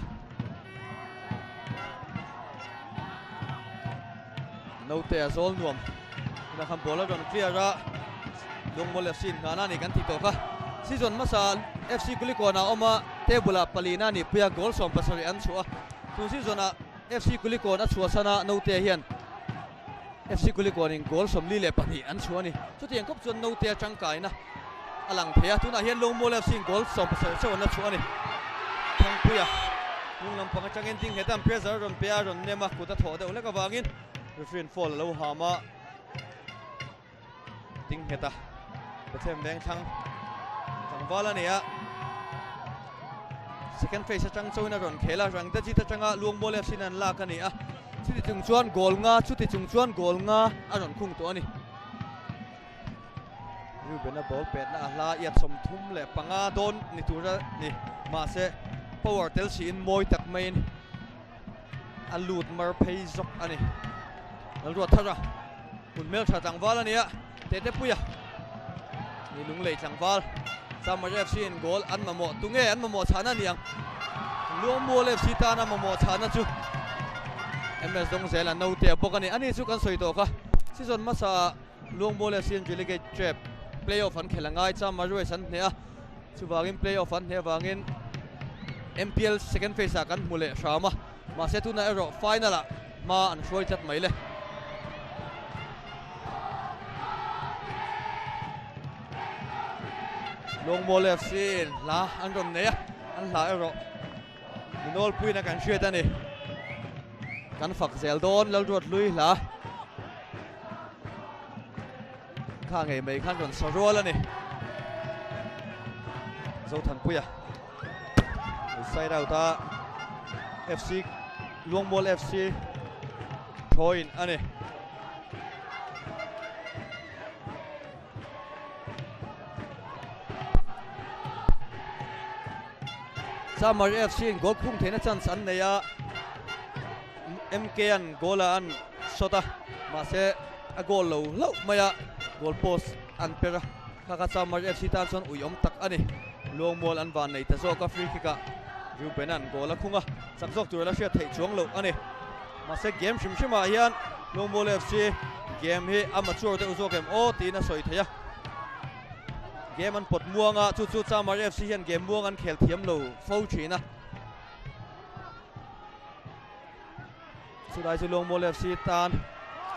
Notea zawl nuam tunah khan ball a rawn clear a, Lungmual FC in nghahna a ni kan tih tawh kha. Season hmasa FC Kulikawn ah a awm a. Table ah palina a nihpui a, goal 17 an chhuah a. Tun season ah FC Kulikawn a chhuahsan a, Note hian FC Kulikawn in goal 42 an chhuah a ni. Chutiang khawp chuan Note a tangkaina a lang thei a, tunah hian Lungmual FC in goal 17 chauh an la chhuah a ni. Thangpuia hnung lampang atangin ding nghet a, pressure a rawn pe a, a rawn nem a, kut a thawh deuh hlek avangin referee in foul a lo ham a. Ding nghet a, Bethlehem Vengthlang tlangval a ni a, second phase atang chauhin a rawn khel a, Rangdajit atanga Luangmual FC in an lak a ni a, chuti chung chuan goal nga, chuti chung chuan goal nga a rawn khung tawh a ni. Reuben-a ball petna a hla iat 35 dawn ni tur a ni, mahse power tel siin mawi tak maiin a lut mar phei zawk a ni. Lalruat thar a, hun hmeltha tlangval a ni a, Tete Puia ni Lunglei tlangval Chamar FC in goal an mamawh tunge an mamawh chhana ni ang. Luangmual FC tana mamawh chhana chu MS Dawngzel an note a bawk a ni. Ani chu kan sawi tawh kha season hmasa Luangmual FC an relegate trap playoff an khel a ngai Chamar Rues an hneh a, chuvangin playoff an hneh avangin MPL second phase ah kan hmu leh hram a, mahse tunah erawh final ah hma an hruai tlat mai le. Lungmual FC in hla an rawn nei a, an hla erawh minawlpuiin a kan hriat a ni. Kan fak zel dawn Lalruat Hlui hla kha ngei mai khan rawn sa rual a ni. Zothanpuia side out a FC Luangmual FC thawiin a ni. Chamar FC in goal khung theihna chance an nei a, MK an goal a an shot a, mahse a goal lo hlauh mai a, goal post an per a. Kha kha Chamar FC tan chuan ui awm tak a ni. Luangmual an van nei ta zawk a, free kick ah Reuben-a'n goal a khung a, chak zawk tur a la hriat theih chuang loh a ni. Mahse game hrim hrim ah hian Luangmual FC game hi a mature deuh zawk em aw tiin a sawi thei a. Game an pawt muang a, chu chu Chamar FC hian game muang an khel thiam lo fo thin a. Chulai chu Luangmual FC tan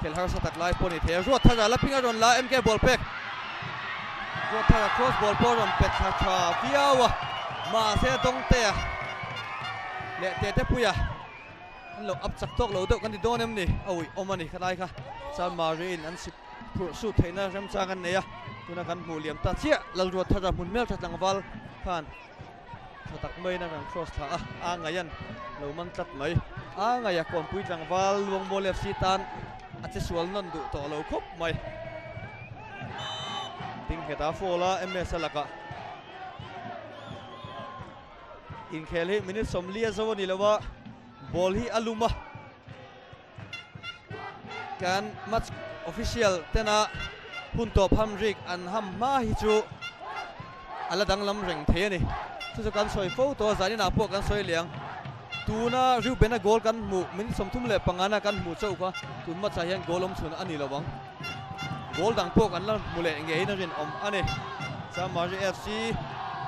khel harsa tak lai pawh a ni thei a, Ruat Thara la ping a rawn la a, MK ball pek Ruat Thara cross ball pawh a rawn pet thla tha viau a, mahse Dawngtea leh Tetepuia an lo up chak tawk lo deuh kan ti dawn em ni, a uih awm a ni khalai kha Chalmari in an sip phurh sut theihna remchang an nei a, tuna kan hmuh liam ta chiah Lalruat Thara hmun hmeltha tlangval khan. Tha tak maiin a rawn cross thla a, a ngaian lo man tlat mai. A ngaia Kawnpui tlangval Luangmual FC tan a che sual nawn duh tawh lo khawp mai. Ding nghet a foul a, MS a lakah inkhel hi minute 40 a zo a ni lo a, ball hi a lum a. Kan match official tena hun tawp ham rik an ham hma hi chu a la danglam reng thei a ni. Chu chu kan sawi fo tawh a, zaninah pawh kan sawi leh ang. Tuna Reuben-a goal kan hmuh minute 35 na kan hmuh chauh kha tun match ah hian goal awm chhun a ni lo ang. Goal dang pawh kan la hmu leh ngeiin a rinawm a ni. Chamari FC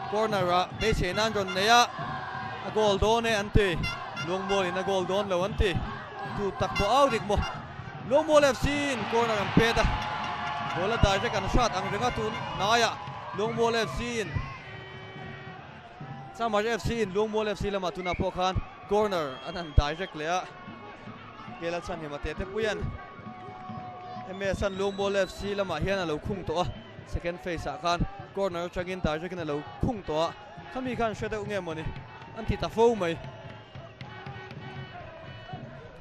corner ah beisei nan rawn nei a, a goal dawn e an ti. Luangmual in a goal dawn lo an ti. Tu tak pawh au dik maw. Luangmual FC in corner an pet a, goal a direct an hrat ang reng a tun hnaiah Luangmual FC in Chamari FC in Luangmual FC lamah tunah pawh khan corner an han direct leh a. Kela chhan hi mate te puian MS an Luangmual FC lamah hian a lo khung tawh a, second phase ah khan corner atangin direct in a lo khung tawh a, khami khan hre deuh nge mawni an ti ta fo mai.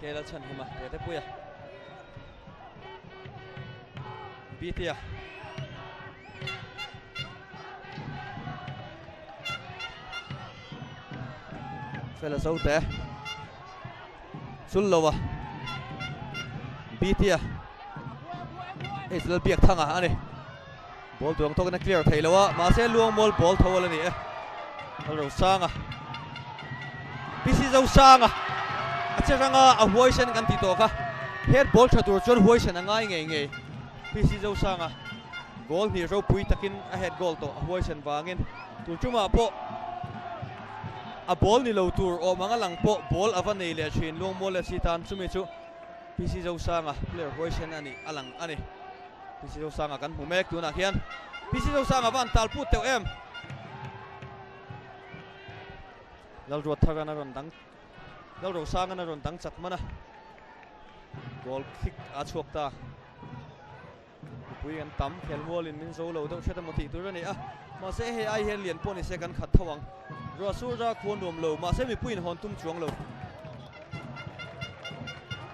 Kela chhan hi mate te puia Bitia Fela zo te. Chul lo a BT a hei chu Lalbiak thanga a ni ball duang tawkin a clear thei lo a mahse Luangmual ball tho a la ni e Lalrosanga PC Zosanga a che ranga a huaisen kan tih tawh kha head ball tha tur chuan huaisen a ngai ngei ngei PC Zosanga goal hnih ropui takin a head goal tawh a huaisen vangin tun tumah pawh A ball ni lo tur awm anga lang pawh ball a va nei leh thin Luangmual FC tan chumi chu PC Zosanga player huaisen a nih a lang a ni. PC Zosanga kan hmu mek tunah hian PC Zosanga va an tal put teuh em. Lalruat Tharan a rawn dang Lalrosangan a rawn dang chak hman a goal kick a chhuak ta. Mipui an tam, khelmualin min zo lo deuh hret emaw tih tur a ni a, mahse hei ai hian lian pawh ni se kan khat tho ang. Ruah sur ra khu a nuam lo, mahse mipuiin hawn tum chuang lo.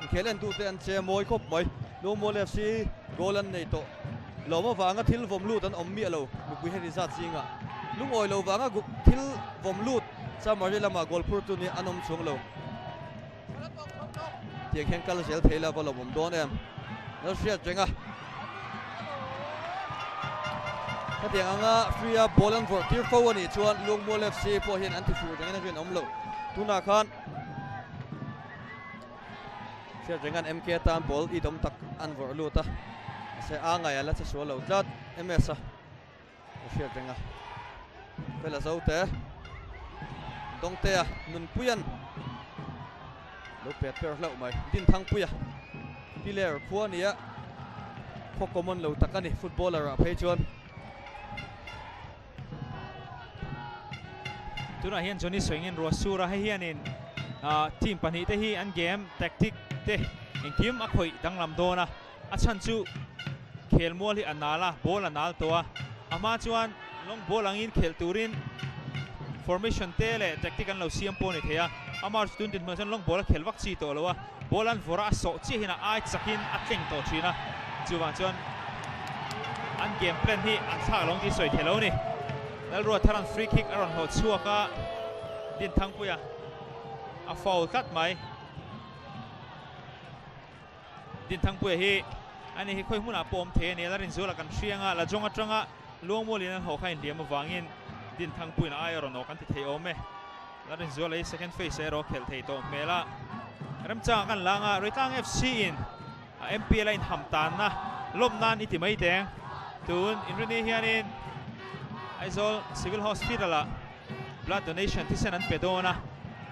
Inkhel en tute an che mawi khawp mai. Luangmual FC goal an nei tawh lawm avanga thil vawm lut an awm miah lo, mipui heti zat zingah lungawi lo vanga thil vawm lut Chamari lama goal phurtu nih an awm chuang lo. Tiang hian kal zel thei la va lawmawm dawn em. Lal hriat reng a. Hetiang anga free a ball an vawrh tir fo a nih chuan Luangmual FC pawh hian an ti fuh rengin a rinawm loh. Tunah khan hriat rengan MK tan ball itawm tak an vawrh lut a. Mahse a ngaih a la che sual lo tlat MS a. Ka hriat reng a, Fela Zote, Dawngtea, Nunpuia'n lo pet per hlauh mai. Dinthangpuia, Piler khua nia khaw common lo tak a ni footballer ah phei chuan. Tunah hian Johnny Swingin Ruasura hei hianin team pahnihte hi an game tactic te engkim a khawih danglam dawn a. A chhan chu khelmual hi a nal a, ball a nal tawh a, a hma chuan long ball angin khelh turin formation te leh tactic an lo siam pawh a ni thei a, amah chu tun dinhmunah chuan long ball a khel vak chi tawh lo a, ball an vawrh a, a sawh chiah hian a ai chakin a tleng tawh thin a, chuvang chuan an game plan hi an thlak lo ang tih sawi thei lo a ni. Lalruat Tharan free kick a rawn hlawh chhuak a, Dinthangpuia a foul tlat mai. Dinthangpuia hi ani hi khawi hmunah pawh awm thei a ni a, la rinzuala kan hriang a, Lajong atanga. Luangmualin an haw kha inhliam avangin Dinthangpuiin a aia rawn awk an ti thei awm e. Lalrinzuala hi second phase erawh khelh thei tawh hmel a, remchangah kan lang a, Ruitlang FC in a MPL a inham tanna lawm nan i ti mai teng. Tun Inrini hianin Aizawl Civil Hospital ah blood donation thisen an pe dawn a,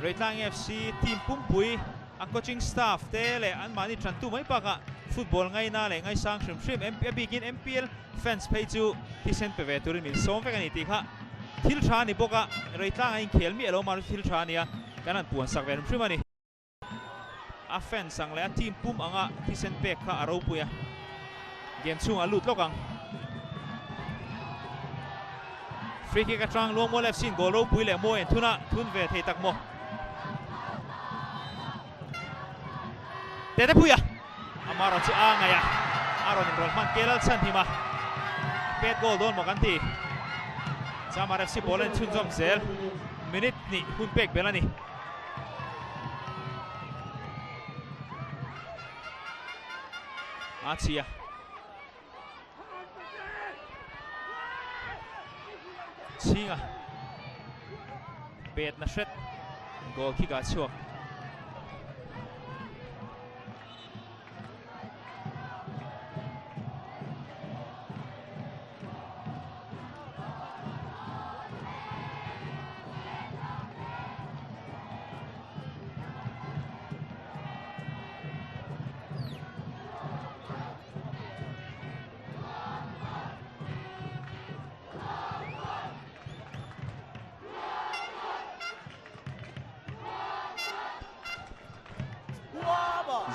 Ruitlang FC team pumpui a coaching staff te leh anmahni tantu mai bakah football ngaina leh ngaisang hrim hrim a bikin MPL fans phei chu thisen pe ve turin min sawm vek a ni tih kha thil tha a ni bawk a, Reitlang a inkhel miah lo mahse thil tha a nia, kan han puan sak ve hrim hrim a ni. A fans ang leh a team pum anga thisen pek kha a ropui a, game chhungah a lut lawk ang. Free kick atang Luangmual FC in goal ropui leh mawi an thun a, thun ve thei tak maw? Tete Puia Amaro chu a ngaih a, a rawn inrawlh hman Kelal chhan him a, pet goal dawn maw kan ti. Chamar FC ball a inchhunzawm zel, minute hnih hun pek bel a ni. A chhia. Chhinga pet na hret goal kick ah chhuak.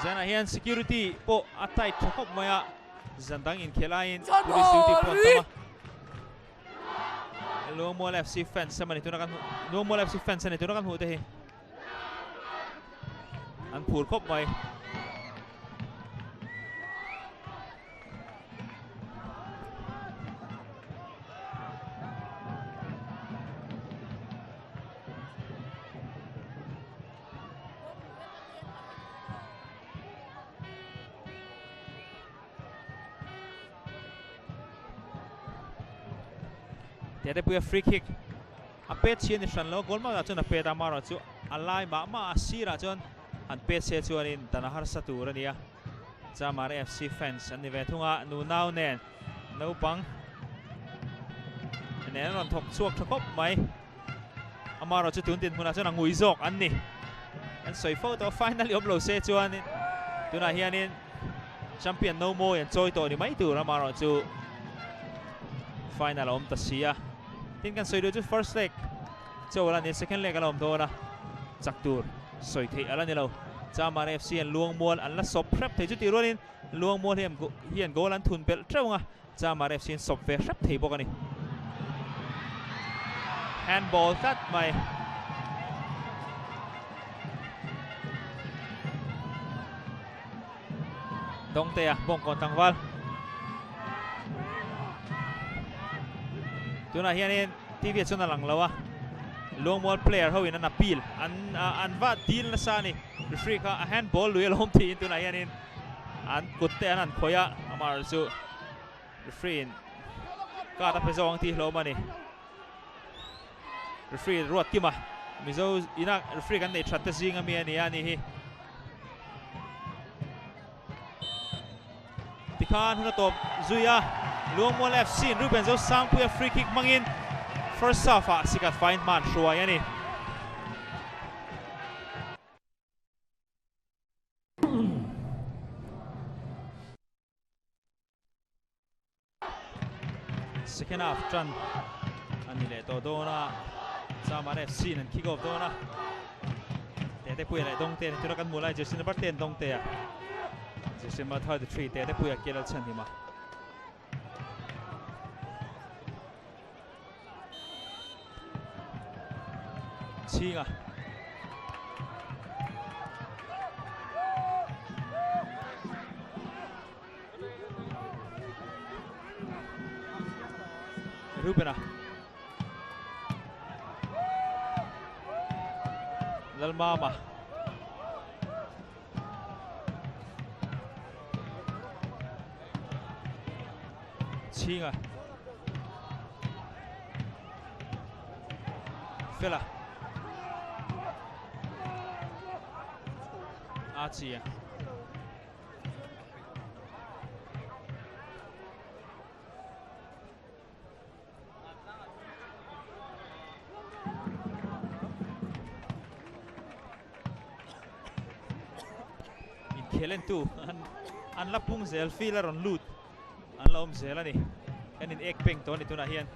Zanah hian security pawh a tight tha khawp mai a, zan dang inkhel aiin police duty pawh an tam a. Luangmual FC fans emaw ni tuna kan hmuh Luangmual FC fans a ni tuna kan hmuh te hi. An phur khawp mai. Tetepuia free kick. A pet chhi a ni hran lo, goal mark ah chuan a pet a, amaherawh chu a lai mah mah a sirah chuan han pet se chuanin dan a harsa tur a ni a. Chamar FC fans an ni ve thung a, nunau nen naupang nen an rawn thawk chhuak tha khawp mai. Amaherawh chu tun dinhmunah chuan a ngui zawk an ni. An sawi fo tawh a, final awm lo se chuanin tunah hianin champion no mawi an chawi tawh ni mai tur, amaherawh chu final a awm ta si a. Tin kan sawi duh chu first leg chaw ala ni second leg ala awm dawn a, chak tur sawi theih ala ni lo. Chamar FC an Luangmual an la sawp hrep thei chu tih rualin Luangmual hian hian goal an thun belh teuh ang a, Chamar FC an sawp ve hrep thei bawk a ni. Handball tlat mai. Dawngtea bawngkawn tlangval. Tunah hianin TV ah chuan a lang lo a, Luangmual player ho in an appeal, an an va deal nasa a ni. Referee kha a handball lui alawm tiin tunah hianin an kut te an han khawih a, amaherawhchu chu referee in card a pe zawk ang tih hlawm a ni. Referee ruat kim a, Mizo ina referee kan neih that te zing ami a ni a ni hi. Tikhan hun a tawp zui a, Luangmual FC in Ruben Zosangpuia free kick hmangin first half ah sikat faiin hma an hruai a ni. Second half tan a ni leh tawh dawn a, Chamar FC in an kick off dawn a, Tetepuia leh Dawngtea ni tuna kan hmuh lai jersey number 10 Dawngtea, jersey number 33 Tetepuia Kelal Chhanhima. Chhinga. Rubena Lalmama Chhinga. Fela. Archie. Inkhel entu an la pung zel field a rawn lut an la awm zel a ni kan in ek peng tawh a ni tunah hian.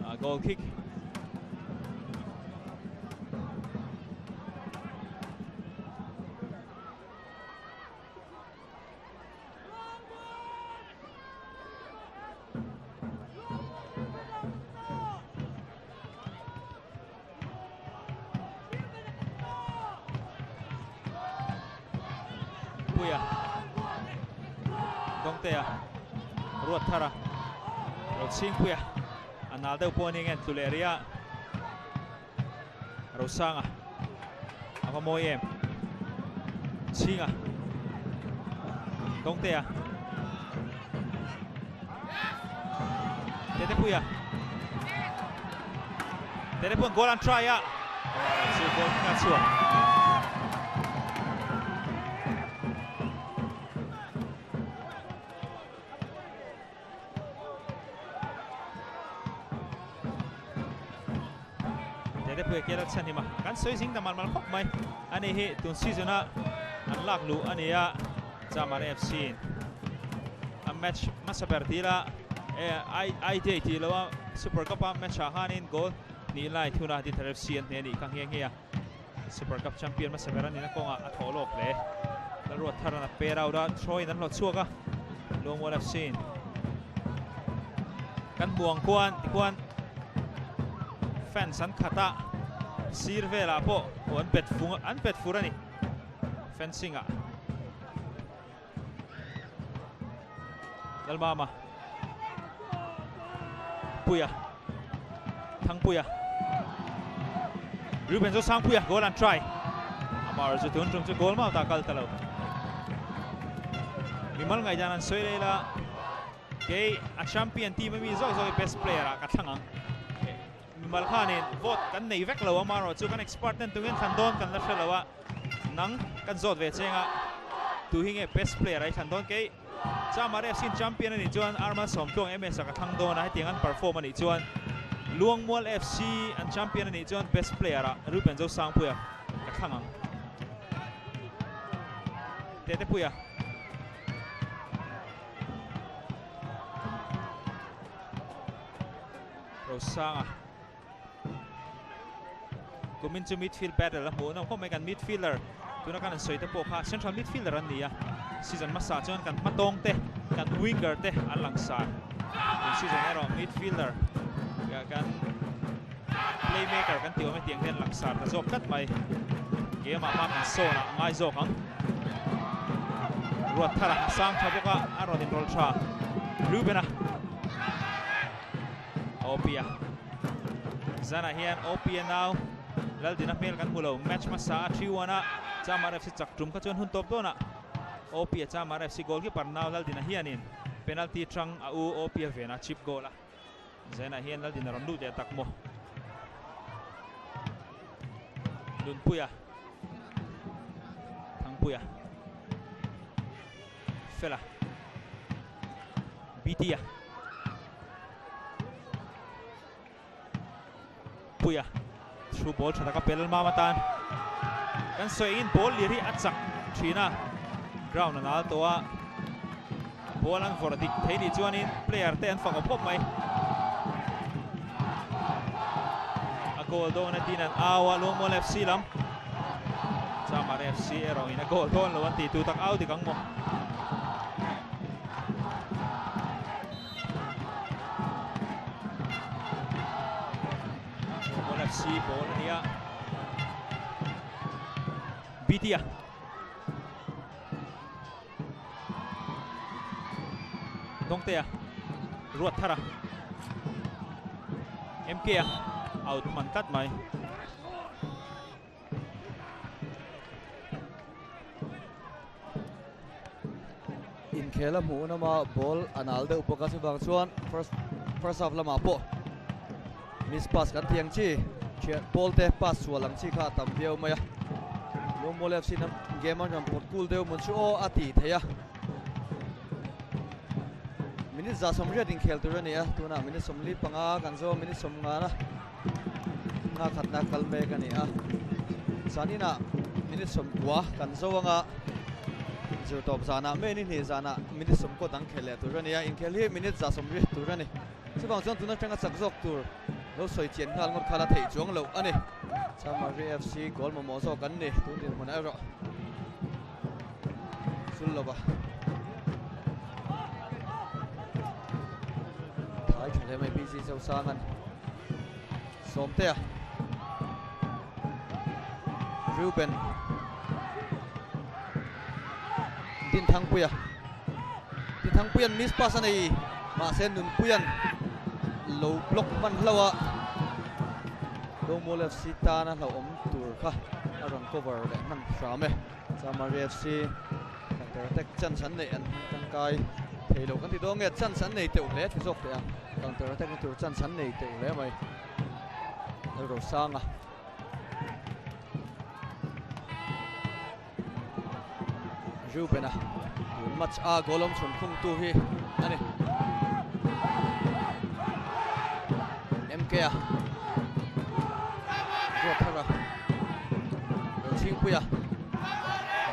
A goal kick. Puia Dawngtea Ruat Thara Rochhingpuia a nal deuh pawh a ni nge tlu leh rih a Rosanga a va mawi em Chhinga Dawngtea Tetepuia Tetepuian goal an try a chu goal a chhuak. Tetepuia kela chhan hima kan sawi zing ta mal mal khawp mai ani hi tun season a an lak luh a ni a Chamar FC in a match hmasa ber tih ila e I day tih lo a Super Cup a match ah khanin goal hnih lai thuna Dinthar FC an hneh a nih kha nghe nghe a Super Cup champion hmasa ber a nihna kawngah a thaw lawk hle. Lalruat Tharan a per out a, throw in an hlawh chhuak a, Luangmual FC in kan hmu ang khuan tikhuan fans an khat a, sir velah pawh aw an bet fung an bet fur a ni fencing ah. Lalmama Puia Thangpuia Ruben chu Sangpuia goal an try Amar chu tun tum chu goal mau ta kal ta lo Mimal ngaihdan an sawi leh la kei a champion team ami zawk zawk best player ah ka thlang ang Mimal khanin vote kan nei vek lo amarawh chu kan expert ten tungin thlan dawn kan la hre lo a Nang kan zawt ve cheng a, tu hi nge best player a i thlan dawn kei? Chamar FC in champion a nih chuan Arman Sawmtluang MS a ka thlang dawn a, hetiang an perform a nih chuan Luangmual FC an champion a nih chuan best player ah Ruben Zosangpuia ka thlang ang. Tetepuia. Rosanga. Kumin chu midfield battle a hmuh nawm khawp mai kan midfielder tuna kan han sawi te pawh kha central midfielder an ni a season hmasa chuan kan hmatawng te kan winger te an lang sar tun season erawh midfielder kan playmaker kan tih awm e tiang te an lang sar ta zawk tlat mai game ah hma kan sawn ah ngai zawk ang ruat thar a sang tha bawk a a rawn inrawlh tha Reuben a. Opia Zanah hian Opia nau Laldina hmel kan hmu lo. Match hmasa a 3-1 a Chamar FC chak tum kha chuan hun tawp dawnah Opia Chamar FC goalkeeper nau Laldina hianin penalty tang a u Opia vena chip goal a. Zanah hian Laldina rawn lut leh tak maw. Nunpuia Thangpuia Fela BT-a Puia through ball tha taka pel mam atan kan sawi in ball lir hi a chak thin a ground a nal tawh a ball an vawrh dik thei nih chuanin player te an fak awm khawp mai a goal dawn a tin an au a Luangmual FC lam Chamar FC erawh in a goal dawn lo an tih tu tak au dik ang maw. Ball FC ball a ni a. BT a. Dawngtea Ruat Thara. MK a out man tlat mai. Inkhel a hmuh nama ball a nal deuh bawk a, chuvang chuan first first half lamah pawh miss pass kan tih ang chi thian ball te pass sual ang chi kha a tam viau mai a. Lungmual FC in game an rawn pawt kul deuh mun chu aw a tih theih a. Minute 180 inkhel tur a ni a, tunah minute 45 kan zo a, minute 50 na nga khatna kal mek a ni a. Zaninah minute 90 kan zo anga zir tawp zanah mai ni hnih zanah minute 90 dang khel leh tur a ni a, inkhel hi minute 180 tur a ni. Chuvang chuan tuna atanga chak zawk tur lo sawi chian nghal ngawt kha la theih chuang loh a ni. Chamari FC goal mamawh zawk an ni tun dinhmunah erawh. Chul lova thai tha hle mai PC Zosangan Sawmtea Reuben Dinthangpuia Dinthangpuian miss pass a nei mahse Nunpuian lo block hman hlauh a Lawngmual FC tana hlauhawm tur kha a rawn cover leh hman hram e. Chamari FC counter attack chance an neih an tangkai thei lo kan ti dawn nge chance an nei teuh hle ti zawk teh ang counter attack na tur chance an nei teuh hle mai Lalrosanga Reuben-a tun match a goal awm chhun khung tu hi a ni MK-a Ruathara Chhingpuia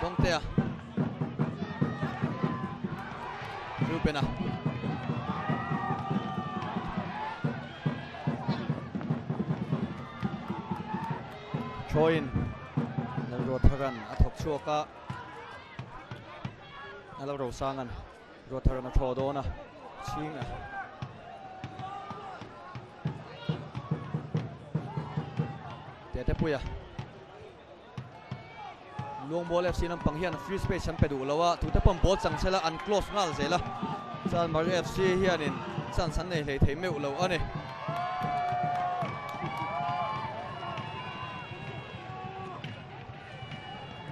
Dawngtea Reuben-a Troy-in Lalruatharan a thawk chhuak a, Lalrosangan Ruatharan a thaw dawn a, Chhinga. Tetepuia Luangmual FC lampang hian free space an pe duh lo a, tute paw'n ball chang chela an close nghal zel a, Chanmari FC hianin chance an nei hlei thei meuh lo a ni.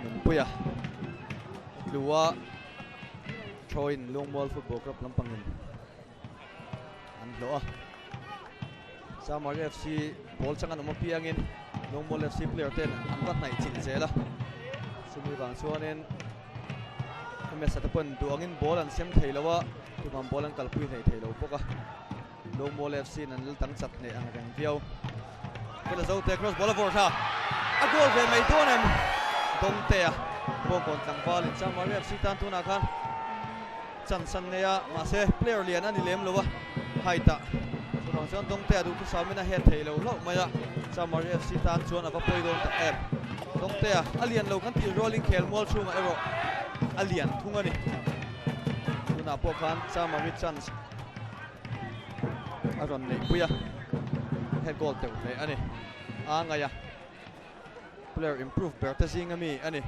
Nunpuia tlu a, Throw-in Luangmual Football Club lampangin an hlawh a. Samar FC ball chang an awm apiangin Lawngmual FC player ten an va hnaih chilh zel a. Chumi vang chuanin MS te pawn duh angin ball an sem thei lo a, tumah ball an kalpui hleih thei lo bawk a. Lawngmual FC in an lal dang chat hneh ang reng viau. Vela Zote cross ball a vawrh thla. A goal ve mai dawn em? Dawngtea Bawngkawn tlangvalin Samar FC tan tunah khan Chance an nei a, mahse player lian a ni lem lo a, height ah chuvang chuan Dawngtea duh thusamin a het thei lo hlauh mai a, Chamari FC tan chuan a va pawi dawn tak em. Dawngtea a lian lo kan tih rualin khel mual chhungah erawh a lian thung a ni. Tunah pawh khan Chamari chance a rawn neihpui a, head goal teuh hle a ni. A ngaih a, player improve ber te zing ami a ni.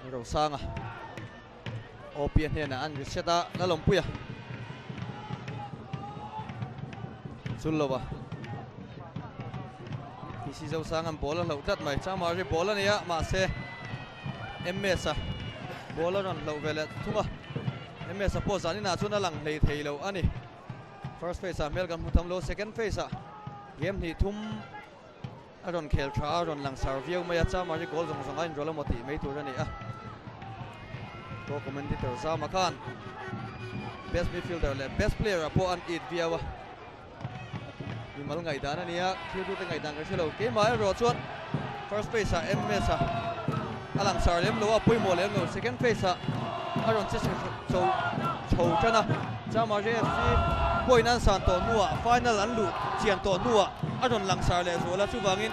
Rosanga OP a hnenah an reset a Lalawmpuia chul lova PC Zosang an ball a hloh tlat mai Chamari ball a ni a mahse MS a ball a rawn hloh ve leh thung a MS a pawh zaninah chuan a lang hlei thei lo a ni first phase ah hmel kan hmu tham lo second phase ah game hnih thum A rawn khel tha a, rawn langsar viau mai a, Chamari goal zawng zawng a inrawlh emaw tih mai tur a ni a. Co-commentator Zama khan best midfielder leh best player ah pawh an it viau a. Mimal ngaihdan a ni a, thiltute ngaihdan ka hre lo. Keimah erawh chuan first phase ah MS a a langsar lem lo a, pawimawh lem lo. Second phase ah a rawn che chho chho tan a, Chamari FC point an san tawh hnuah final an luh chian tawh hnuah a rawn langsar leh zual a, chuvangin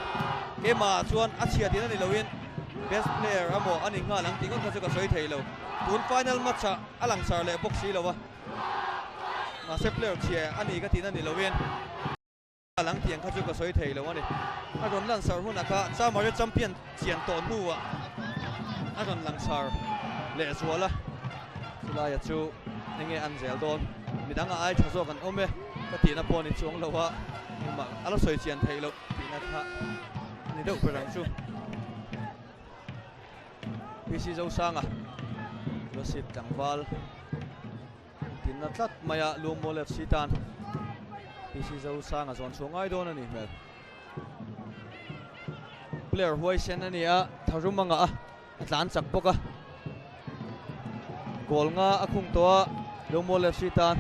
keimah ah chuan a chhiat in a ni loin best player a maw a ni nghal ang tih ngawt kha chu ka sawi thei lo. Tun final match ah a langsar leh bawk si lo a, mahse player chhia a ni ka tihna ni loin a lang tiang kha chu ka sawi thei lo a ni. A rawn langsar hunah kha Chamari champion chian tawh hnuah a rawn langsar leh zual a, chulaia chu enge an zel dawn midang a ai tha zawk an awm e ka tihna pawh ni chuang lo a, engmah a la sawi chian theih loh tihna kha a ni deuh ber ang chu. PC Zosanga Losip tlangval tinna tlat mai a Lungmual FC tan PC Zosanga zawn chhuah ngai dawn a nih hmel. Player huaisen a ni a, tharum a ngah a, a tlan chak bawk a. Goal nga a khung tawh a, Lungmual FC tan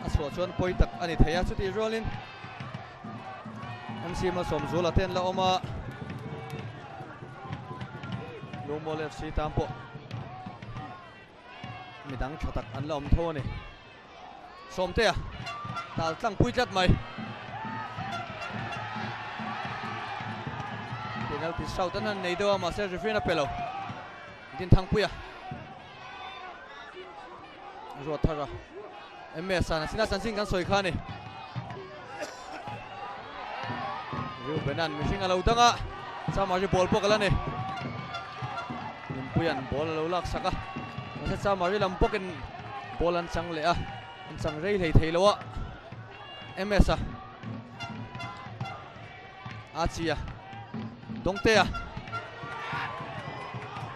a chhuah chuan pawi tak a ni thei a, chutih rualin MC Malsawmzula te an la awm a, Lungmual FC tan pawh midang tha tak an la awm tho a ni. Sawmtea tal tlang pui tlat mai. Penalty shout an han nei deuh a mahse referee a pe lo. Dinthangpuia ruat thar a MS an sina chanchin kan sawi kha a ni. Reubenan mihring a lo dang a, Chamari ball pawh ka la ni. Nunpuia'n ball a lo lak sak a, mahse Chamari lam bawkin ball an chang leh a, an chang rei hlei thei lo a. MS a a chi a, Dawngte a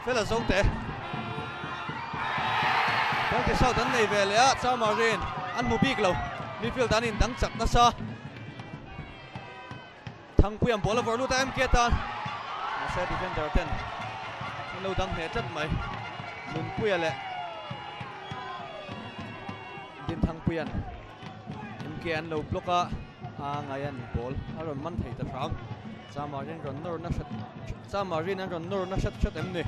fel a zo teh. Penalty shout an nei ve leh a, Chamari'n an hmu bik lo, midfield an indang chak nasa. Thangpuia'n ball a vawrh lut a MK tan, mahse defender ten an lo dang hneh tlat mai. Nunpuia leh Dinthangpuia'n MK an lo block a, a ngaian ball a rawn man thei ta hram. Chamarin rawn nawr na hret Chamarin an rawn nawr na hret hret em ni?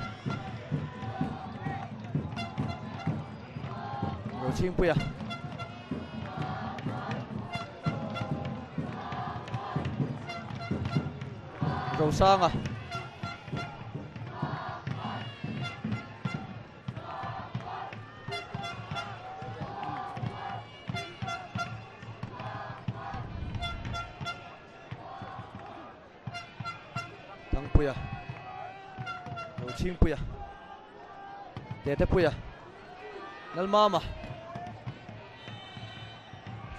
Rochhingpuia. Rosanga. Thangpuia Rochhingpuia Tetepuia Lalmama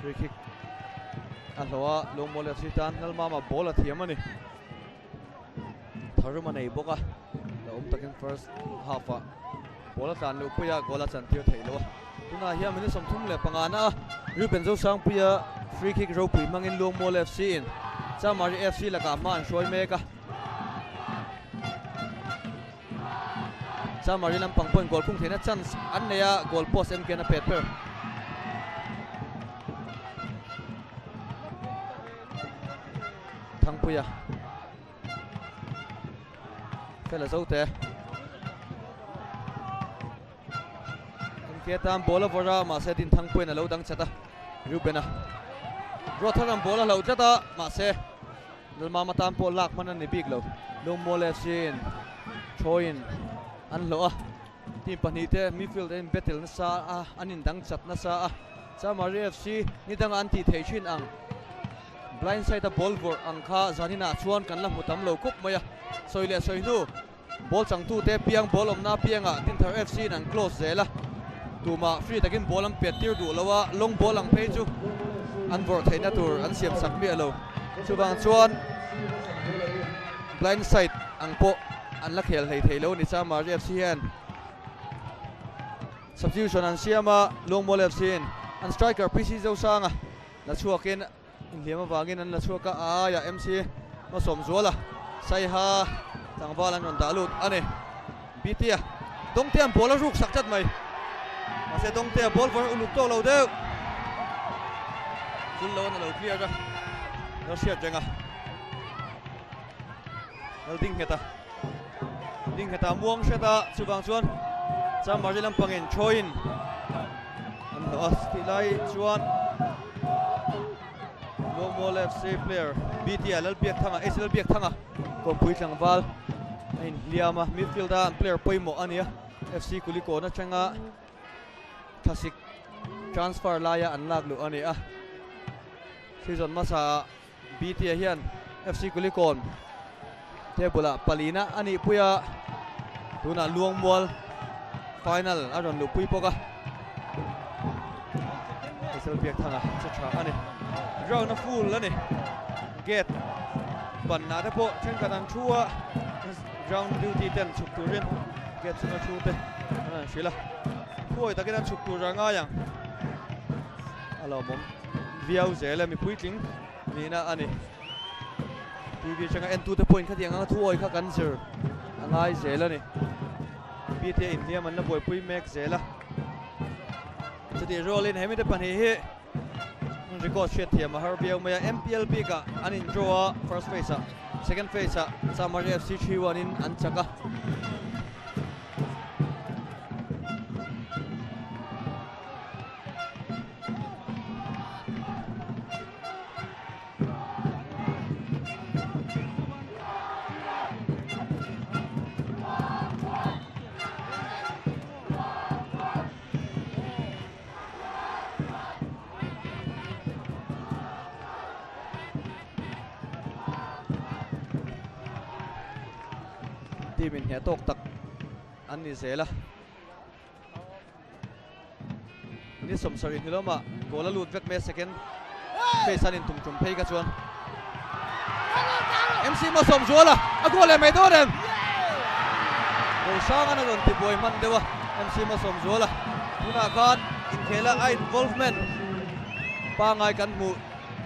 Free kick a hlawh a Lungmawl FC tan Lalmama ball a thiam a ni. Tharum a nei bawk a, la awm takin first half ah ball a tlan luh pui a, goal a chan tir theih loh a. Tunah hian minute 35 na a Ruben Zosangpuia free kick ropui hmangin Lungmawl FC in Chamari FC lakah hma an hruai mek a. Chamari lampang pawhin goal khung theihna chance an nei a, goal post MK na pet ber. Thangpuia Fela Zote MK tan ball a vawrh a mahse din Thangpuiin a lo dang chat a Reuben-a Ruatharan ball a hloh tlat a mahse Lalmama tan pawh lak hman a ni bik lo. Lungmual FC-in Troy-in an hlawh a, team pahnihte midfield an battle nasa a, an indang chat nasa a. Chamari FC ni danga an tih theih thin ang blind side a ball vawrh ang kha zaninah chuan kan la hmu tam lo khawp mai a. Sawi leh sawi hnu ball changtute piang ball awmna piangah Dinthar FC-in an close zel a, tumah free takin ball an pet tir duh lo a, long ball ang phei chu an vawrh theihna tur an siam sak miah lo. Chuvang chuan blind side ang pawh an la khel hlei thei lo a ni. Chamari FC hian substitution an siam a, Lungmual FC-in an striker PC Zosanga la chhuakin Inhliam avangin an la chhuak a, a aiah MC Hmasawmzuala Saiha tlangval an rawn dah lut a ni. BT-a Dawngtea'n ball a ruk sak tlat mai. Mahse Dawngtea ball vawrh uluk tawk lo deuh. Chul lo an a lo clear a, lo hriat reng a. Lal ding nghet a, ding nghet a muang hret a, chuvang chuan Chamari lampangin Troy-in an hlawh a, tih lai chuan Lawngmual FC player BT-a Lalbiakthanga, AC Lalbiakthanga kawmpui tlangval a inhliam a, midfield-a an player pawimawh a ni a, FC Kulikawn atanga thlasik transfer laia an lak luh a ni a, season hmasa BT-a hian FC Kulikawn table-ah palina a nih pui a, tunah Luangmual final a rawn luhpui bawk a. Hazel Biakthanga che tha a ni. Ground a full a ni. Gate banna te pawh thenkhat an thu a. Ground duty ten chhuk turin gate chunga thu te an han hrilh a, khuai takin an chhuk tur a ngai ang. A lawmawm viau zel e, mi puitling nihna a ni. TV atanga entute pawhin khatiang anga thuawi kha kan zir a ngai zel a ni. PTA inhliam an la buaipui mek zel a. Chutih rualin he mite pahnih hi record hriat thiam a har viau mai a, MPL bikah an in draw a, first phase ah, second phase ah Chamari FC 3-1 in an chak a. Team in hneh tawk tak an ni zel a. Ni 70 ni lawmah goal a lut vek mai a second phase an intum tum phei kha chuan MC Mawsawm Zuala a goal leh mai dawn em? Goal hrang an a rawn ti buai hman deuh a MC Mawsawm Zuala tunah khan inkhela a involvement pangai kan hmuh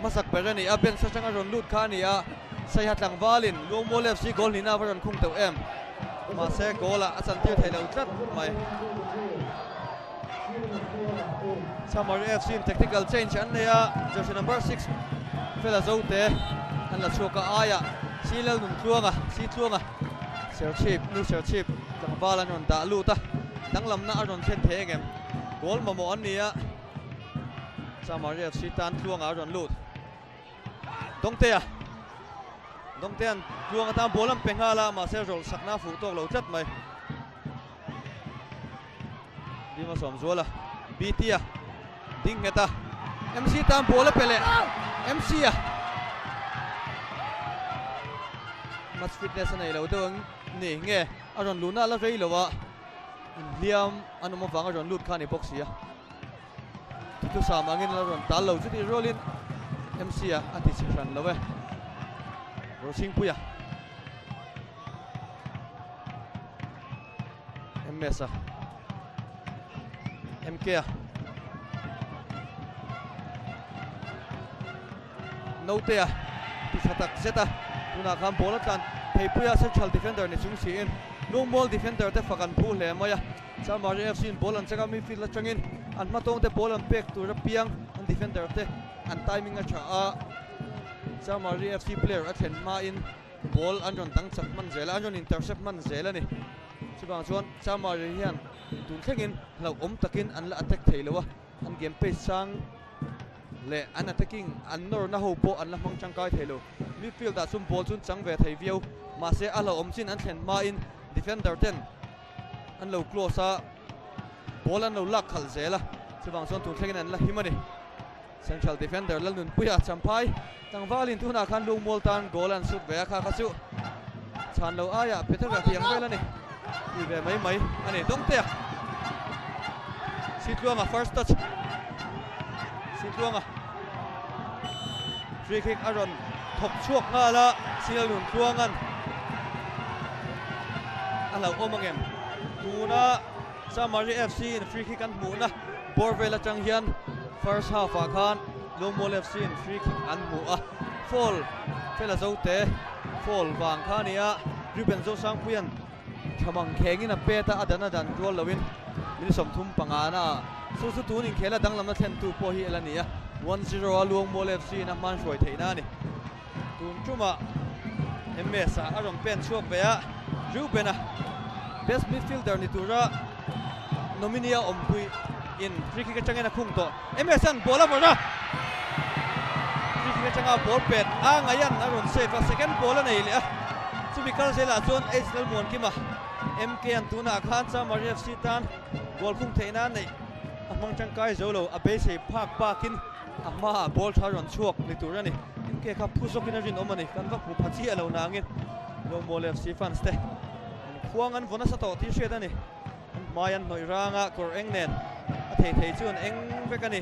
hmasak ber a ni a bench atanga rawn lut kha a ni a Saiha tlangvalin Luangmual FC goal hnihna a va rawn khung teuh em? Mahse goal ah a chantir thei lo tlat mai. Chamari FC in tactical change an nei a, jersey number 6 Fela Zote an la chhuak a, aiah Si Lalnun Tluanga, Si Tluanga Serchhip, Nu Serchhip tlangval an rawn dah lut a, danglamna a rawn thlen thei engem? Goal mamawh an ni a, Chamari FC tan Tluanga a rawn lut. Dawngtea Dawngtea'n tluang atan ball an pe nghal a, mahse rawlh sakna a fuh tawk lo tlat mai. Dima Sawmzuala, BT-a ding nghet a, MC tan ball a pe leh, MC-a match fitness a nei lo deuh ang ni nge a rawn luhna a la rei lo a, inhliam an awm avanga rawn lut kha a ni bawk si a. Thusam angin a rawn tal lo chutih rualin MC a a ti chhe hran lo e. Rochhingpuia MS a MK a Note a ti tha tak zet a, tunah khan ball a tlan theipuia central defender ni chung siin lungmual defender te fak an phu hle mai a. Chamari FC in ball an chek a, midfield atangin an hmatawng te ball an pek tur apiang an defender te an timing a tha a, Chamari FC player a thlen hmain ball an rawn dang chak hman zel a, an rawn intercept hman zel a ni. Chuvang chuan Chamari hian tun thlengin hlauhawm takin an la attack thei lo a, an game pace sang leh an attacking an nawrna ho pawh an la hmang tangkai thei lo. Midfield ah chuan ball chu an chang ve thei viau, mahse a hlauhawm chin an thlen hmain defender ten an lo close a, ball an lo lak khalh zel a, chuvang chuan tun thlengin an la him a ni. Central defender Lalnunpuia Champhai tlangvalin tunah khan Lungmual tan goal an sut ve a, kha kha chu chhan lo aiah Peter a tiang vel a ni ti ve mai mai a ni. Dawngtea Sitluanga first touch Sitluanga free kick a rawn thawk chhuak nghal a, Silalnuntluanga'n a hlauhawm ang em? Tuna Chamari FC in free kick an hmuhna bawr vel atang hian first half ah khan Lungmual FC in free kick an hmu a, foul Fela Zote foul vang kha a ni a, Ruben Zosangpuia'n tha mang khengin a pet a, a dan a dan rual loin min 35 na ah chu chu tun inkhel a danglamna thlentu pawh hi a la ni a, 1-0 a Luangmual FC in a hmanhruai theihna a ni. Tun tumah MS ah a rawn pen chhuak ve a, Reuben a best midfielder ni tura nominee a awmpui in free kick atangin a khung tawh. MS an ball a vawrh a, free kick atanga ball pet a Ngayan a rawn save a, second ball a nei leh a, chumi kal zelah chuan H Lalmuankima MK an tunah khan Chamari FC tan goal khung theihna a neih a hmang tangkai zo lo, a beisei phak bakin A hmaah ball tha rawn chhuak ni tur a ni. MK kha phu zawkin a rinawm a ni. Kan va hmu pha chiah lo nangin Lawngmual FC fans te an khuang an vaw nasa tawh tih hriat a ni. An hmai an hnawih rang a, kawr eng nen a thei thei chu an eng vek a ni.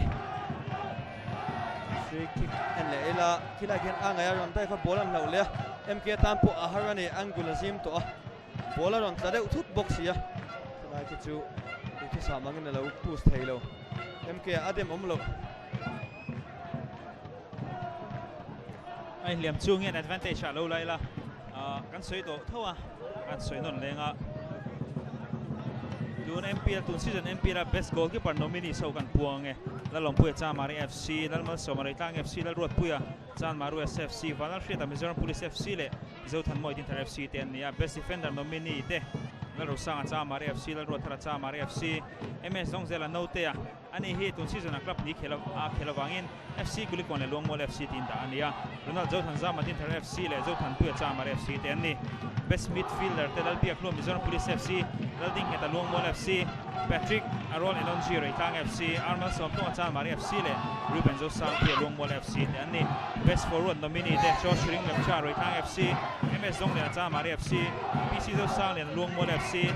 Free kick en leh ila khilai khian a ngaih a rawn dive a, ball an hlauh leh a. MK tan pawh a har a ni, angle a zim tawh a. Ball a rawn tla deuh thut bawk si a, chulai khi chu duhthusam angin a lo push thei lo. MK ah a dem awm loh. A inhliam chung hian advantage ah lo la ila, kan sawi tawh tho a, kan sawi nawn leng a. Tun MPL, tun season MPL a best goalkeeper nominees ho kan puang e. Lalawmpuia Chamari FC, Lalmalsawma Reitlang FC, Lalruatpuia Chanmaru SFC, Vanlalhriata Mizoram Police FC leh Zothanmawii Dinthar FC te an ni a. Best Defender nominee te Lalrosanga Chamari FC, Lalruatthara Chamari FC, MS Dawngzela Notea a ni hi tun season-a club hnih khel a khel avangin FC Kulikawn leh Luangmual FC tiin dah a ni a. Ronald Zothanzama Dinthar FC leh Zothanpuia Chamari FC te an ni. Best Midfielder te Lalbiakhlua Mizoram Police FC, Laldingheta Luangmual FC, Patrick Arol Elonji Reitlang FC, Armal Sawmtunga Chanmari FC leh Ruben Zosangpuia Luangmual FC te an ni. Best Forward nominee te Josh Ring Lepcha Reitlang FC, MS Zawngliana Chanmari FC, PC Zosangliana Luangmual FC,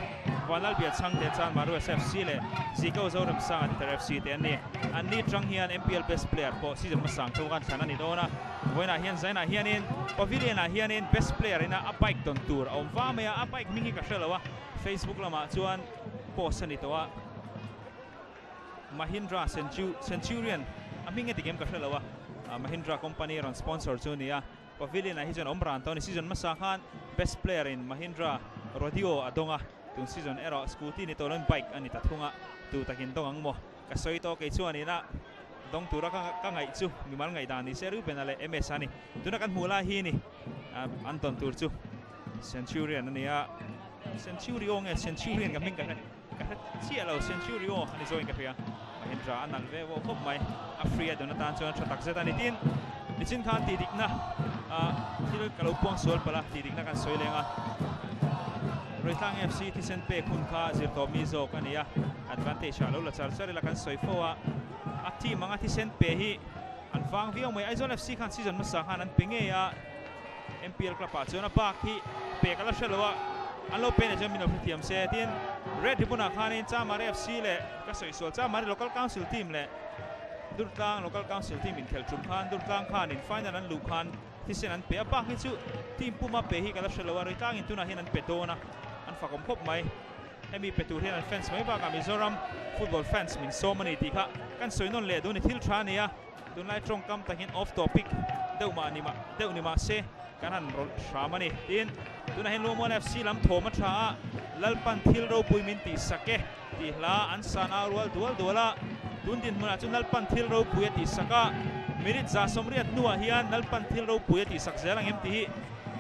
Vanlalbia Chhangte Chanmaru SFC leh Ziko Zoremsanga Titer FC te an ni. An ni tang hian MPL Best Player pawh season hmasang chu kan thlan a ni dawn a. Vawiinah hian Zainah hianin Pavilion ah hianin Best Player ina a bike dawn tur a awm va mai a, a bike hming hi ka hre lo a, Facebook lamah chuan post a ni tawh a, Mahindra Centurion a hming eti kem ka hre lo a, Mahindra company rawn sponsor chu a ni a, Pavilion ah hi chuan awm ran tawh a ni. Season hmasa khan best player in Mahindra Rodeo a dawng a, tun season erawh scooty ni tawh loin bike a ni ta thung a, tu takin dawng ang maw? Ka sawi tawh kei chuan ina dawng tura ka ngaih chu mimal ngaihdan ni se Reuben-a leh MS a ni. Tuna kan hmuh lai hi ni an dawn tur chu Centurion a ni a. Centurio nge Centurion ka hming ka hre ka hre chiah lo Centurio a ni zawin ka hria. Mahindra a nalh ve vawh khawp mai. A free a dawn atan chuan tha tak zet a ni. Tin, nichin khan tih dikna thil ka lo puang sual palh a, tih dikna kan sawi leng a. Ruitlang FC thisen pek hun kha zir tawh mi zawk a ni a, advantage ah lo la char char ila kan sawi fo a. A team anga thisen pe hi an vang viau mai. Aizawl FC khan season hmasa khan an pe ngei a. MPL club ah chuan a bak hi pek a la hre lo a, an lo pe nei chuan min lo hrethiam se. Tin, Red Ribbon ah khanin Chamari FC leh ka sawi sual Chamari Local Council team leh Durtlang Local Council team inkhelh tum khan Durtlang khanin final an luh khan thisen an pe a, bak hi chu team puma pe hi ka la hre lo a, Ruitlangin tunah hian an pe dawn a, an fakawm khawp mai. Hemi pe tur hian an fans mai bakah Mizoram football fans min sawm a ni tih kha kan sawi nawn leh duh a ni, thil tha a ni a. Tunlai tawngkam takin off topic deuh mah ni mah deuh ni mah se kan han rawlh hram a ni. Tin, tunah hian Luangmual FC lam thawm a tha a, Lalpan thil ropui min tih sak e tih hla an san au rual dual dual a. Tun dinhmunah chuan Lalpan thil ropui a tih sak a, minute 180 hnuah hian Lalpan thil ropui a tih sak zel ang em tih hi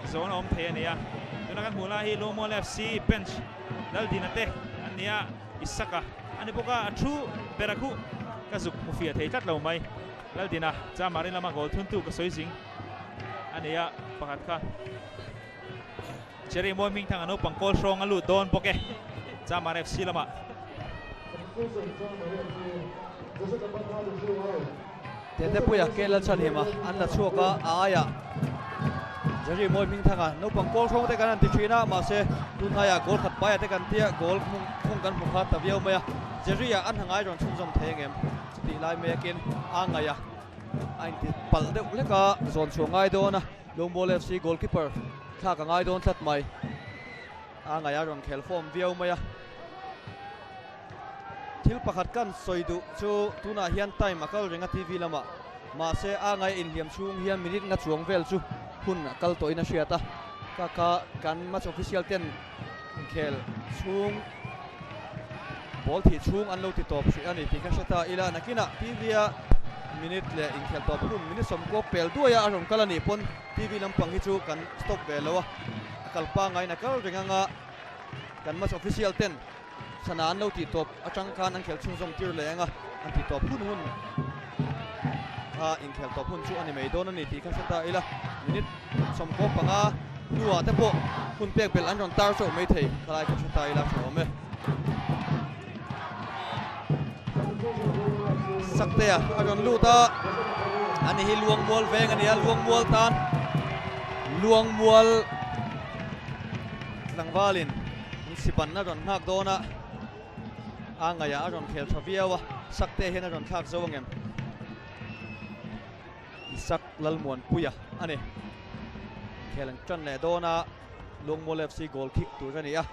zawn a awm thei a ni a. Tuna kan hmuh lai hi Luangmual FC bench Laldina te an ni a. Isaka a ni bawk a, a thu ber a khuh ka zuk hmu fiah thei tlat lo mai. Laldina Chamari lama goal thuntu ka sawi zing a ni a, pakhat kha Cherry Mawi hming thang a naupang kawl hrawng a lut dawn bawk e Chamar FC lamah. Tetepuia ke Lalchhanhima an la chhuak a, a aiah Jerry Mawi Hmingthanga naupang kawl hrawng te kan han ti thin a, mahse tunhnaiah goal khat paia te kan tia goal khung kan hmu kha ta viau mai a, Jerry ah an hangai rawn chhunzawm thei angem? Chutih lai mekin a ngaih a, a inti palh deuh hlek a, zawn chhuah ngai dawn a, Lungmual FC goalkeeper thlak a ngai dawn tlat mai. A ngaih a rawn khel fawm viau mai a. Thil pakhat kan sawi duh chu tunah hian time a kal reng a TV lamah. Mahse a ngaih inhliam chhung hian minute nga chuang vel chu hun a kal tawhin a hriat a. Ka kha kan match official ten inkhel chhung ball thih chhung an lo ti tawp hrih a ni tih ka hre ta ila. Nakinah TV a minute leh inkhel tawp hun minute sawmkua pel duai a a rawn kal a nih pawn TV lampang hi chu kan stop ve lo a. A kal pangaiin a kal reng anga kan match official ten sana an lo tih tawp atang khan an khel chhunzawm tir leh anga an tih tawp hun hun kha inkhel tawp hun chu a ni mai dawn a ni tih kha hre ta ila. Minute 15 hnuah te pawh hun pek belh an rawn tar chauh mai thei khalai kha hre ta ila hre awm e. Saktea a rawn lut a, ani hi Luangmual veng a ni a, Luangmual tan Luangmual tlangvalin an sipan a rawn nghak dawn a, a ngaihah a rawn khel tha viau a, Saktea hian a rawn thlak zo angem? Isak Lalmuanpuia a ni. Khel an tan leh dawn a. Luangmual FC goal kick tur a ni a.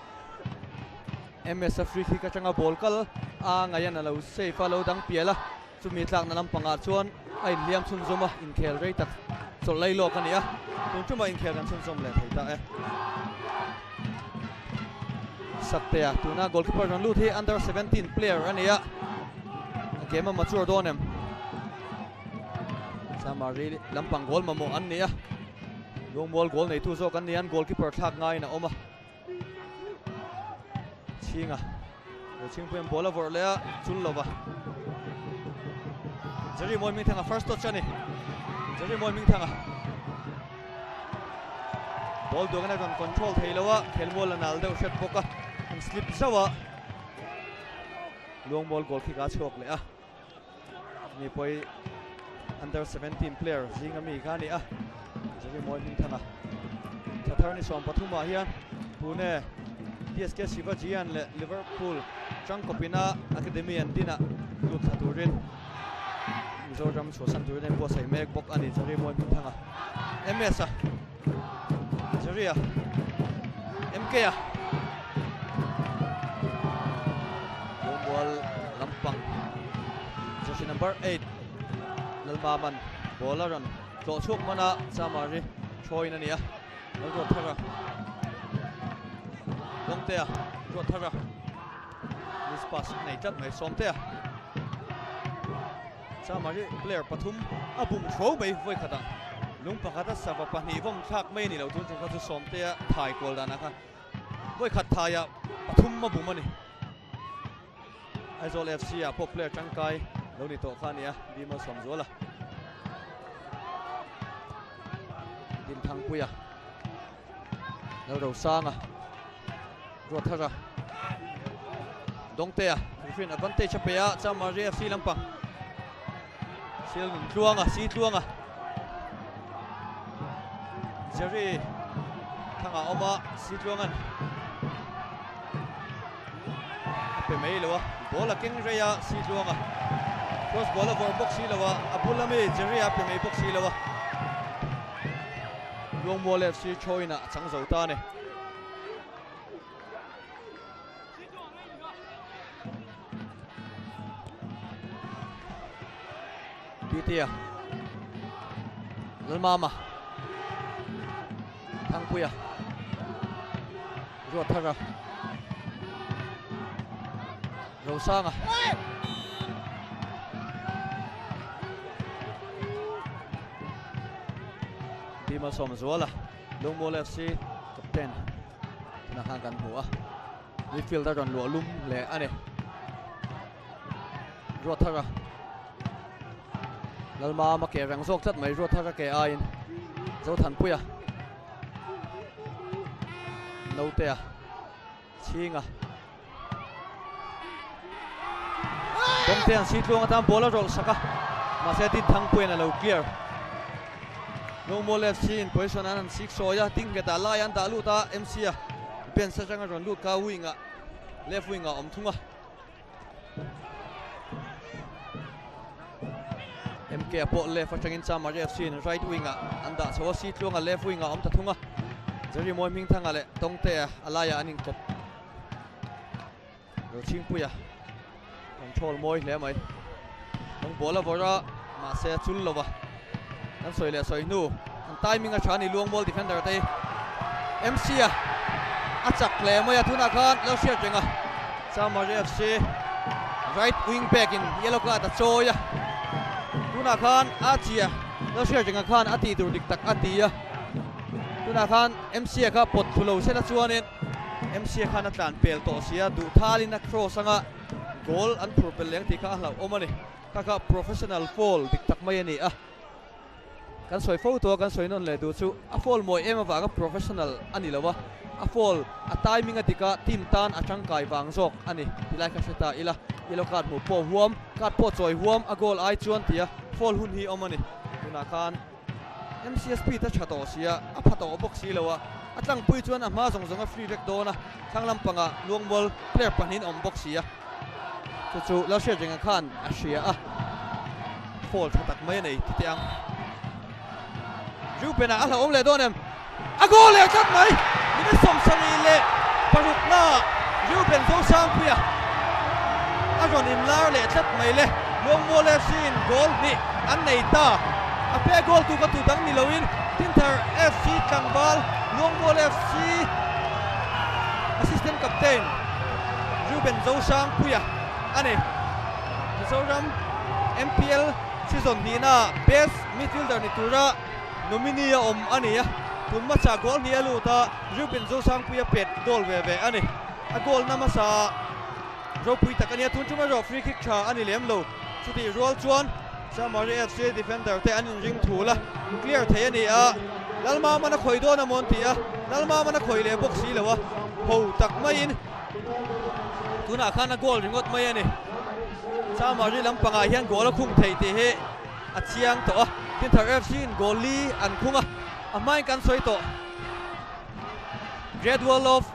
MS-a free kick atanga ball kal a ngaian a lo save a, lo dang pial a. Chumi tlakna lampangah chuan a inhliam chhunzawm a, inkhel rei tak chawlh lai lawk a ni a. Tun tumah inkhel kan chhunzawm leh thei ta e. Saktea tuna goalkeeper rawn lut hi under 17 player a ni a, a game a mature dawn em? Chamari lampang goal mamawh an ni a, Lungmual goal neitu zawk an ni a, an goalkeeper thlak ngaiin a awm a. Chhinga Chhingpuian ball a vawrh leh a, chul lova. Jerry Mawi Hmingthanga first touch a ni. Jerry Mawi Hmingthanga ball duangin a rawn control thei lo a, khelmual a nal deuh hret bawk a, an slip zauh a, Luangmual goal kick a chhuak leh a. Ni pawi under 17 player zinga mi kha a ni a, Jerry Mawi Hmingthanga Thathar ni 13 ah hian Pune TSK Shivajian leh Liverpool tangkawpina Academy an dinah lut thla turin Mizoram chhuahsan turin a inbuatsaih mek bawk a ni Jerry Mawi Hmingthanga MS a Jerry a MK a Bawngbual lampang jersey number 8 Lalmaman ball a rawn tlawh chhuak hman a Chamari thawiin a ni a Lalruat thar a Dawngtea ruat thar a miss pass a nei tlat mai Sawmtea Chamari player pathum a bum tho mai vawi khatah lung pakhata sava pahnih vawm thlak mai a ni lo tun tum kha chu Sawmtea thai kual danah khan vawi khat thaiah pathum a bum a ni. Aizawl FC ah pawh player tangkai lo ni tawh kha a ni a, Bima Sawmzuala Dinthangpuia Lalrosanga Ruathara Dawngtea Griffin advantage a pe a, Chamari FC lampang Sial nun tluanga, si tluanga Jerry thanga awm a, si tluangan a pe mai lo a, ball a keng rei a, si tluanga cross ball a vawrh bawk si lo a, a bul ami Jerry a pe mai bawk si lo a, Luangmual FC Chawina a chang zo ta a ni. Titia Lalmama Thangpuia Ruathara Rosanga Bima Sawmzuala Lungmual FC captain tunah khan kan hmu a. Midfield a rawn luah lum leh a ni. Ruathara Lalmama ke rang zawk tlat mai Ruathara ke aiin Zothanpuia Notea Chhinga Dawngte an si tluang atan ball a rawlh sak a mahse Dinthangpuian a lo clear. Lungmual FC in position an han sik sawi a ding nghet ah lai an dah lut a MC a bench atanga rawn lut kha wing ah left wing ah a awm thung a. MK a pawh left atangin Chamari FC in right wing ah an dah chho a si tluanga left wing ah a awm ta thung a. Jerry Mawi Hmingthanga leh Tawngtea a laiah an inkawp. Rochhingpuia control mawi hle mai. Rawng ball a vawrh a, mahse a chul lo va. Kan sawi leh sawi hnu, an timing a tha a ni Luangmual defender te hi. MC a a chak hle mai a, tunah khan lo hriat reng a. Chamari FC right wing back in yellow card a chawi a. Tunah khan a chia lo hriat reng a khan a tih tur dik tak a ti a. Tunah khan MC a kha pawt thlu lo sela chuanin MC a khan a tlan pel tawh si a, duh thalin a cross anga goal an phur pel leng tih kha a hlauhawm a ni. Kha kha professional foul dik tak mai a ni a. Kan sawi fo tawh a, kan sawi nawn leh duh chu a foul mawi em avanga professional a ni lo a, a foul a timing a dik a, team tan a tangkai vang zawk a ni ti lai kha hre ta ila. Yellow card hmuh pawh huam, card pawh chawi huam a goal ai chuan tia foul hun hi awm a ni. Tunah khan MCSP te tha tawh sia, a pha tawh bawk si lo a, a tlangpui chuan a hma zawng zawng a free vek dawn a, thlang lampangah Luangmual player pahnihin awm bawk si a, chu chu Lalhriatrenga khan a hria a, foul tha tak mai a nei ti teh ang. Reuben-ah a hlauhawm leh dawn em? A goal leh tlat mai! Minute 76 naah Reuben Zosangpuia a rawn inlar leh tlat mai le. Luangmual FC in goal hnih an nei ta. A pe goal tu ka tu dang ni loin Dinthar FC tlangval Luangmual FC assistant captain Reuben Zosangpuia a ni. Mizoram MPL season hnihnaah best midfielder ni tura nominee a awm a ni a, tun hmasa goal hnih a lut a, Reuben Zosangpuia pet goal ve ve a ni. A goal na hmasa ropui tak a nia, tun tum erawh free kick tha a ni lem lo. Chutih rual chuan Chamari FC defender te an inring thul a, clear thei a ni a, Lalmamana khawih dawn a maw an ti a, Lalmamana khawih leh bawk si lo a, ho tak maiin tunah khan a goal ringawt mai a ni. Chamari lampangah hian goal a khung thei tih hi a chiang tawh a, Dinthar FC in goal li an khung a, a hmain kan sawi tawh. Great Wall of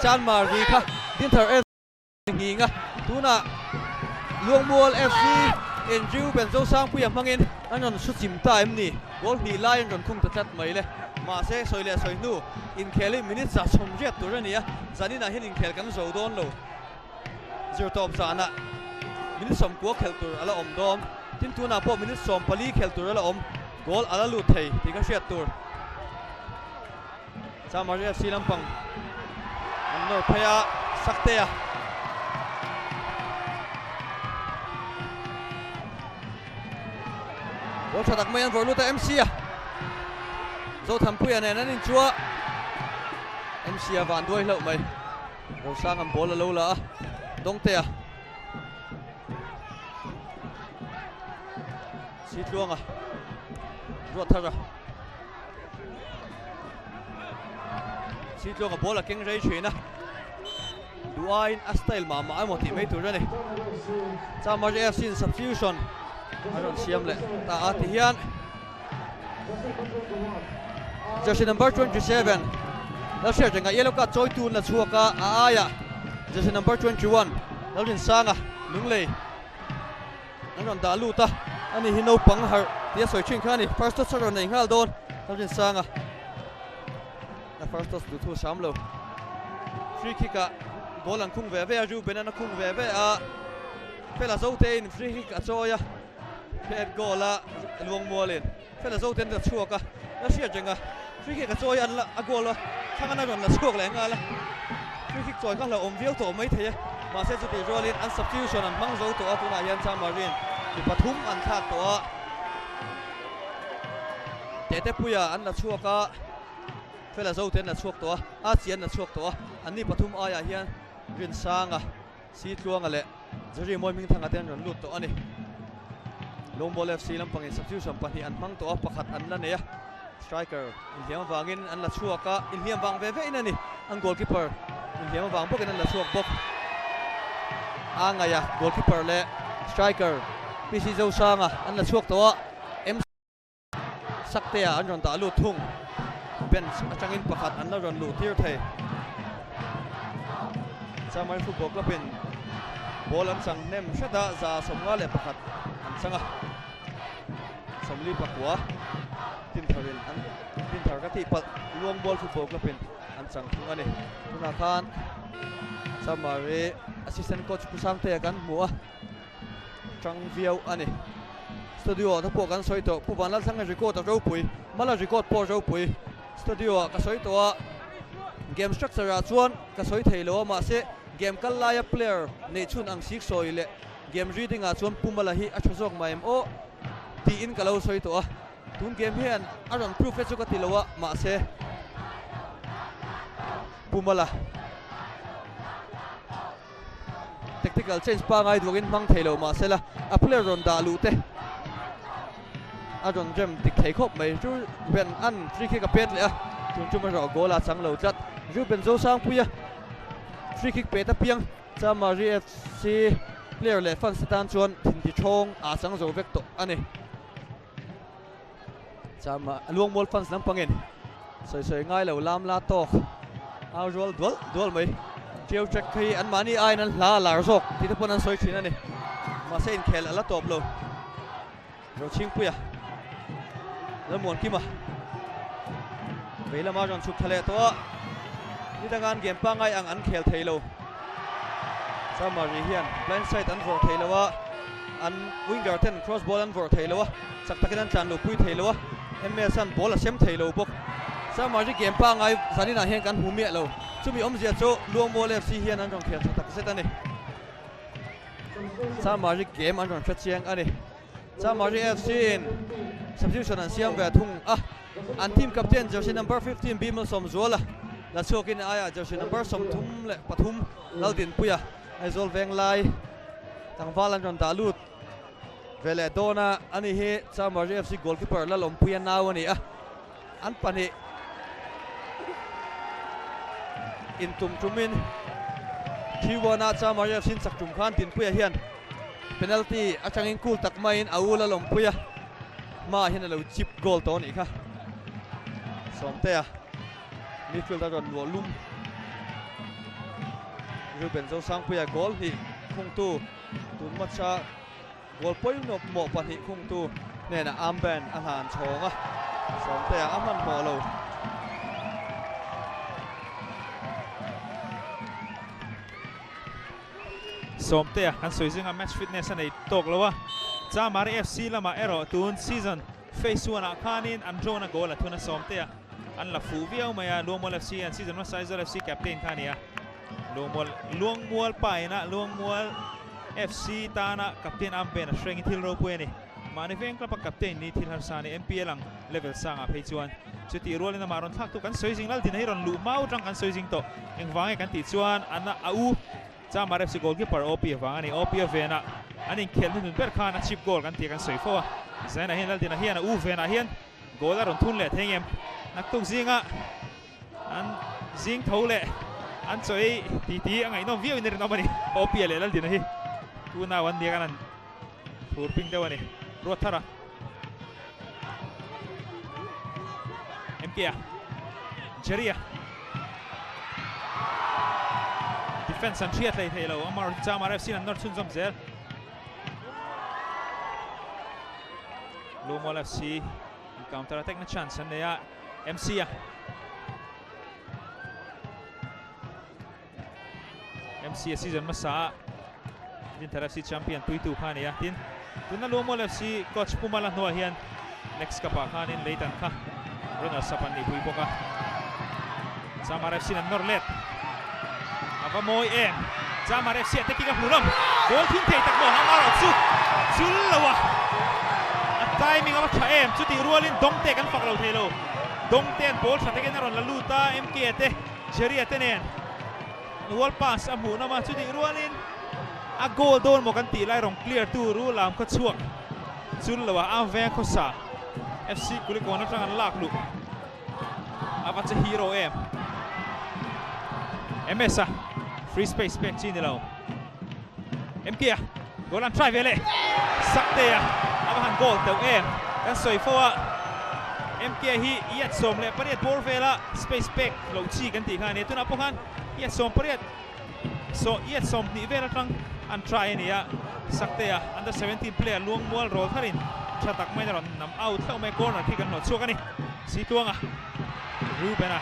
Chanmari kha Dinthar FC nghing a, tunah Luangmual FC in Reuben Zosangpuia hmangin an rawn su chim ta em ni? Goal hnih lai an rawn khung ta tlat mai le. Mahse, sawi leh sawi hnu inkhel hi minute 180 tur a ni a, zaninah hian inkhel kan zo dawn lo. Zirtawp zanah minute 90 khelh tur a la awm dawn. Tin, tunah pawh minute 14 khelh tur a la awm. Goal a la lut thei tih ka hriat tur. Chamari FC lampang an nawr phei a, Saktea. Ball tha tak mai an vawrh lut a, MC a. Zothanpuia nen an inchua. MC a van duai hlauh mai. Rosang an ball a lo la a, Dawngtea. Sitluanga ruat thar a. Sitluanga ball a keng rei thin a. Duaiin a style mah mah emaw tih mai tur a ni. Chamari FC in substitution a rawn siam leh ta a ti hian Jersey number 27 Lalhriat renga yellow card chawi tun la chhuak a, a aiah jersey number 21 Lalrinsanga Lunglei An rawn dah lut a, ani hi naupang harh tih a sawi thin kha a ni. First touch a rawn nei nghal dawn Lalrinsanga. A first touch duh thu sam lo. Free kick ah goal an khung ve ve a, Reuben-a'n a khung ve ve a. Fela Zote-in free kick a chawi a, head goal a Luangmualin Fela Zote-in a chhuak a, la hriat reng a. Free kick a chawi a, an la a goal a, thlang an a rawn la chhuak leh nghal a. Free kick chawi kha hlauhawm viau tawh mai thei e. Mahse chutih rualin an substitution an hmang zo tawh a, tunah hian Chamarian mi pathum an thlak tawh a. Tetepuia an la chhuak a, Fela Zote an la chhuak tawh a, Achi an la chhuak tawh a, anni pathum aiah hian Rinsanga, Sitluanga leh Jerry Mawihmingthanga te an rawn lut tawh a ni. Lawngbawl FC lampangin substitution pahnih an hmang tawh a, pakhat an la nei a, striker inhliam avangin an la chhuak a, inhliam vang ve vein a ni, an goalkeeper inhliam avang bawkin an la chhuak bawk. A ngaia goalkeeper leh striker PC Zosanga an la chhuak tawh a, MC Saktea an rawn dah lut thung. Bench atangin pakhat an la rawn luh tir thei. Chamari Football Club in ball an chang hnem hret a, 51 an chang a. 49 Tintharin an Tinthar ka tih palh Luangbual Football Club in an chang thung a ni. Tunah khan Chamari assistant coach Pu Sangtea kan hmu a. Tang viau a ni. Studio ah te pawh kan sawi tawh. Pu Vanlalthanga record a ropui, Mala record pawh a ropui. Studio ah ka sawi tawh a, game structure ah chuan ka sawi thei lo a, mahse game kal laia player neih chhun ang sik sawi leh game reading ah chuan Pu Mala hi a tha zawk mai em aw tiin ka lo sawi tawh a. Tun game hian a rawn proof e chu ka ti lo a, mahse Pu Mala Tactical change pangai duakin hmang thei lo mahse la a player rawn dah luh te a rawn rem dik thei khawp mai. Ruben an free kick a pet leh a, tun tum erawh goal a chang lo tlat. Ruben Zosangpuia free kick pet apiang Chamari FC player leh fans te tan chuan thinti thawng a chang zo vek tawh a ni. Chama Luangmual fans lampangin sawi sawi ngai lo lam la tawk au rual dual dual mai. Ṭiau track hi an mahni aiin an hla a lar zawk tih te pawn an sawi thin a ni. Mahse inkhel a la tawp lo. Rochhingpuia Lalmuankima vei lama rawn chhuk thla leh tawh a. Nidanga an game pangngai ang an khel thei lo. Chamari hian blind side an vawrh thei lo a, an winger ten cross ball an vawrh thei lo a, chak takin an tlan luhpui thei lo a, MS an ball a sem thei lo bawk. Chamari game pangngai zaninah hian kan hmu miah lo. Chumi awmzia chu Luangmual FC hian an rawn khel tha tak zet a ni. Chamari game an rawn hre chiang a ni. Chamari FC in substitution an siam ve thung a, an team captain jersey number 15 Bimal Sawmzuala la chhuakin aiah jersey number 33 Laldinpuia Aizawl Venglai tlangval an rawn dah lut ve leh dawn a, ani hi Chamari FC goalkeeper Lalawmpuia nau a ni a, an pahnih intum tumin T1 a Chamari FC in chak tum khan Dinpuia hian Penalty atangin cool tak maiin a u la lawmpui a, hmaah hian a lo chip goal tawh a nih kha. Sawmtea midfield a rawn luah lum. Ruben Zosangpuia goal hnih khungtu tun match-a goal pawimawh pahnih khungtu hnenah armband a hlan chhawng a, Sawmtea a hmanhmawh lo. Sawmtea kan sawi zinga match fitness a nei tawk lo a, Chamari FC lamah erawh tun season phase one ah khanin an drone a goal a thun a, Sawmtea an la fuh viau mai a, Luangmual FC an season hmasa Aizawl FC captain kha a ni a, Luangmual Luangmual pa ina Luangmual FC tana captain armband a hreng hi thil ropui a ni. Mahni veng club a captain ni thil harsa a ni, MPL ang level sangah phei chuan chutih rualin amah rawn thlak tu kan sawi zing Laldina hi rawn luh mau atang kan sawi zing tawh. Engvang nge kan tih chuan an a u Chamar FC goalkeeper OP avang a ni. OP a venah an inkhelh hnuhnun ber khan a chip goal kan tih kan sawi fo a. Zainah hian Laldina hian a u venah hian goal a rawn thun leh thei ngem. Naktuk zinga an zing tho leh an chaw ei titi a ngaihnawm viau in a rinawm a ni. OP leh Laldina hi unau an nia kan an Phur ping deuh a ni. Ruat thar a. MK a. Jerry a. Defense an hriat hlei thei lo. Amar Chamar FC an nawr chhunzawm zel. Lungmual FC counter attack na chance an nei a. MC a. MC a season hmasa a Dinthar FC champion puitu kha a ni a, tin tuna Luangmual FC coach Pumala hnuah hian next cup ah khanin Leitan kha runners up an nih pui bawk a, Chamar FC in an nawr let a va mawi em, Chamar FC a taking a hmuh lam goal thun thei tak maw Hamar ah chu chul lo a, a timing a va tha em, chutih rualin Dawngte kan fak lo thei lo, Dawngte an ball tha takin a rawn la lut a, MK a te. Jerry-a te nen wall pass a hmuh nawm a, chutih rualin a goal dawn maw kan tih lai rawn clear tu ru lam khaw chhuak chul lo a, a veng khawsa FC Kulikawn atang an lak luh a va che hero em. MS-a free space pek chi ni lo. MK-a goal an try ve leh Saktea a va han goal teuh em kan sawi fo a, MK hi iat 18 bawr vela space pek loh chi kan tih kha a ni a, tunah pawh khan iat 18 saw iat 20 vel atang an try a ni a, Saktea under 17 player Luangmual rawl tharin tha tak maiin a rawn nam out hlauh mai, corner khi kan hnawh chhuak a ni, Situanga Reuben-a.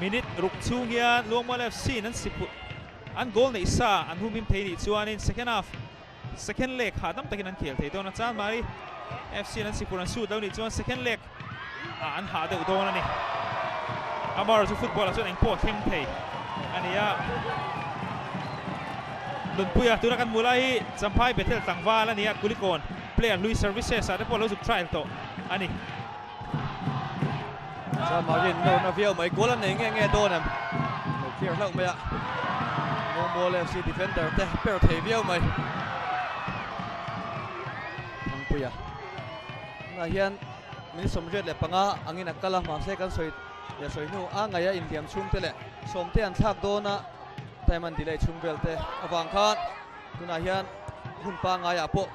Minute ruk chhung hian Luangmual FC in an si an goal neih sa an humhim thei nih chuanin second half second leg hahdam takin an khel thei dawn a, Chanmari FC in an si phur an shoot lo nih chuan second leg ah an hah deuh dawn a ni. Amar chu football ah chuan engpawh a thleng thei a ni a, Nunpuia tuna kan hmuh lai hi Champhai Bethel tlangval a ni a, Kulikawn player hlui services ah te pawh lo zuk trial tawh a ni. Chamarin nawrna viau mai goal a nei nge nge dawn em? Lo clear hlauh mai a, Luangmual FC defender te per thei viau mai. Thangpuia tunah hian min 85 angin a kal a, mahse kan sawi leh sawi hnu a ngaih a inhliam chhung te leh sawmte an thlak dawn a, time an delay chhung vel te avang khan tunah hian hun pangaiah pawh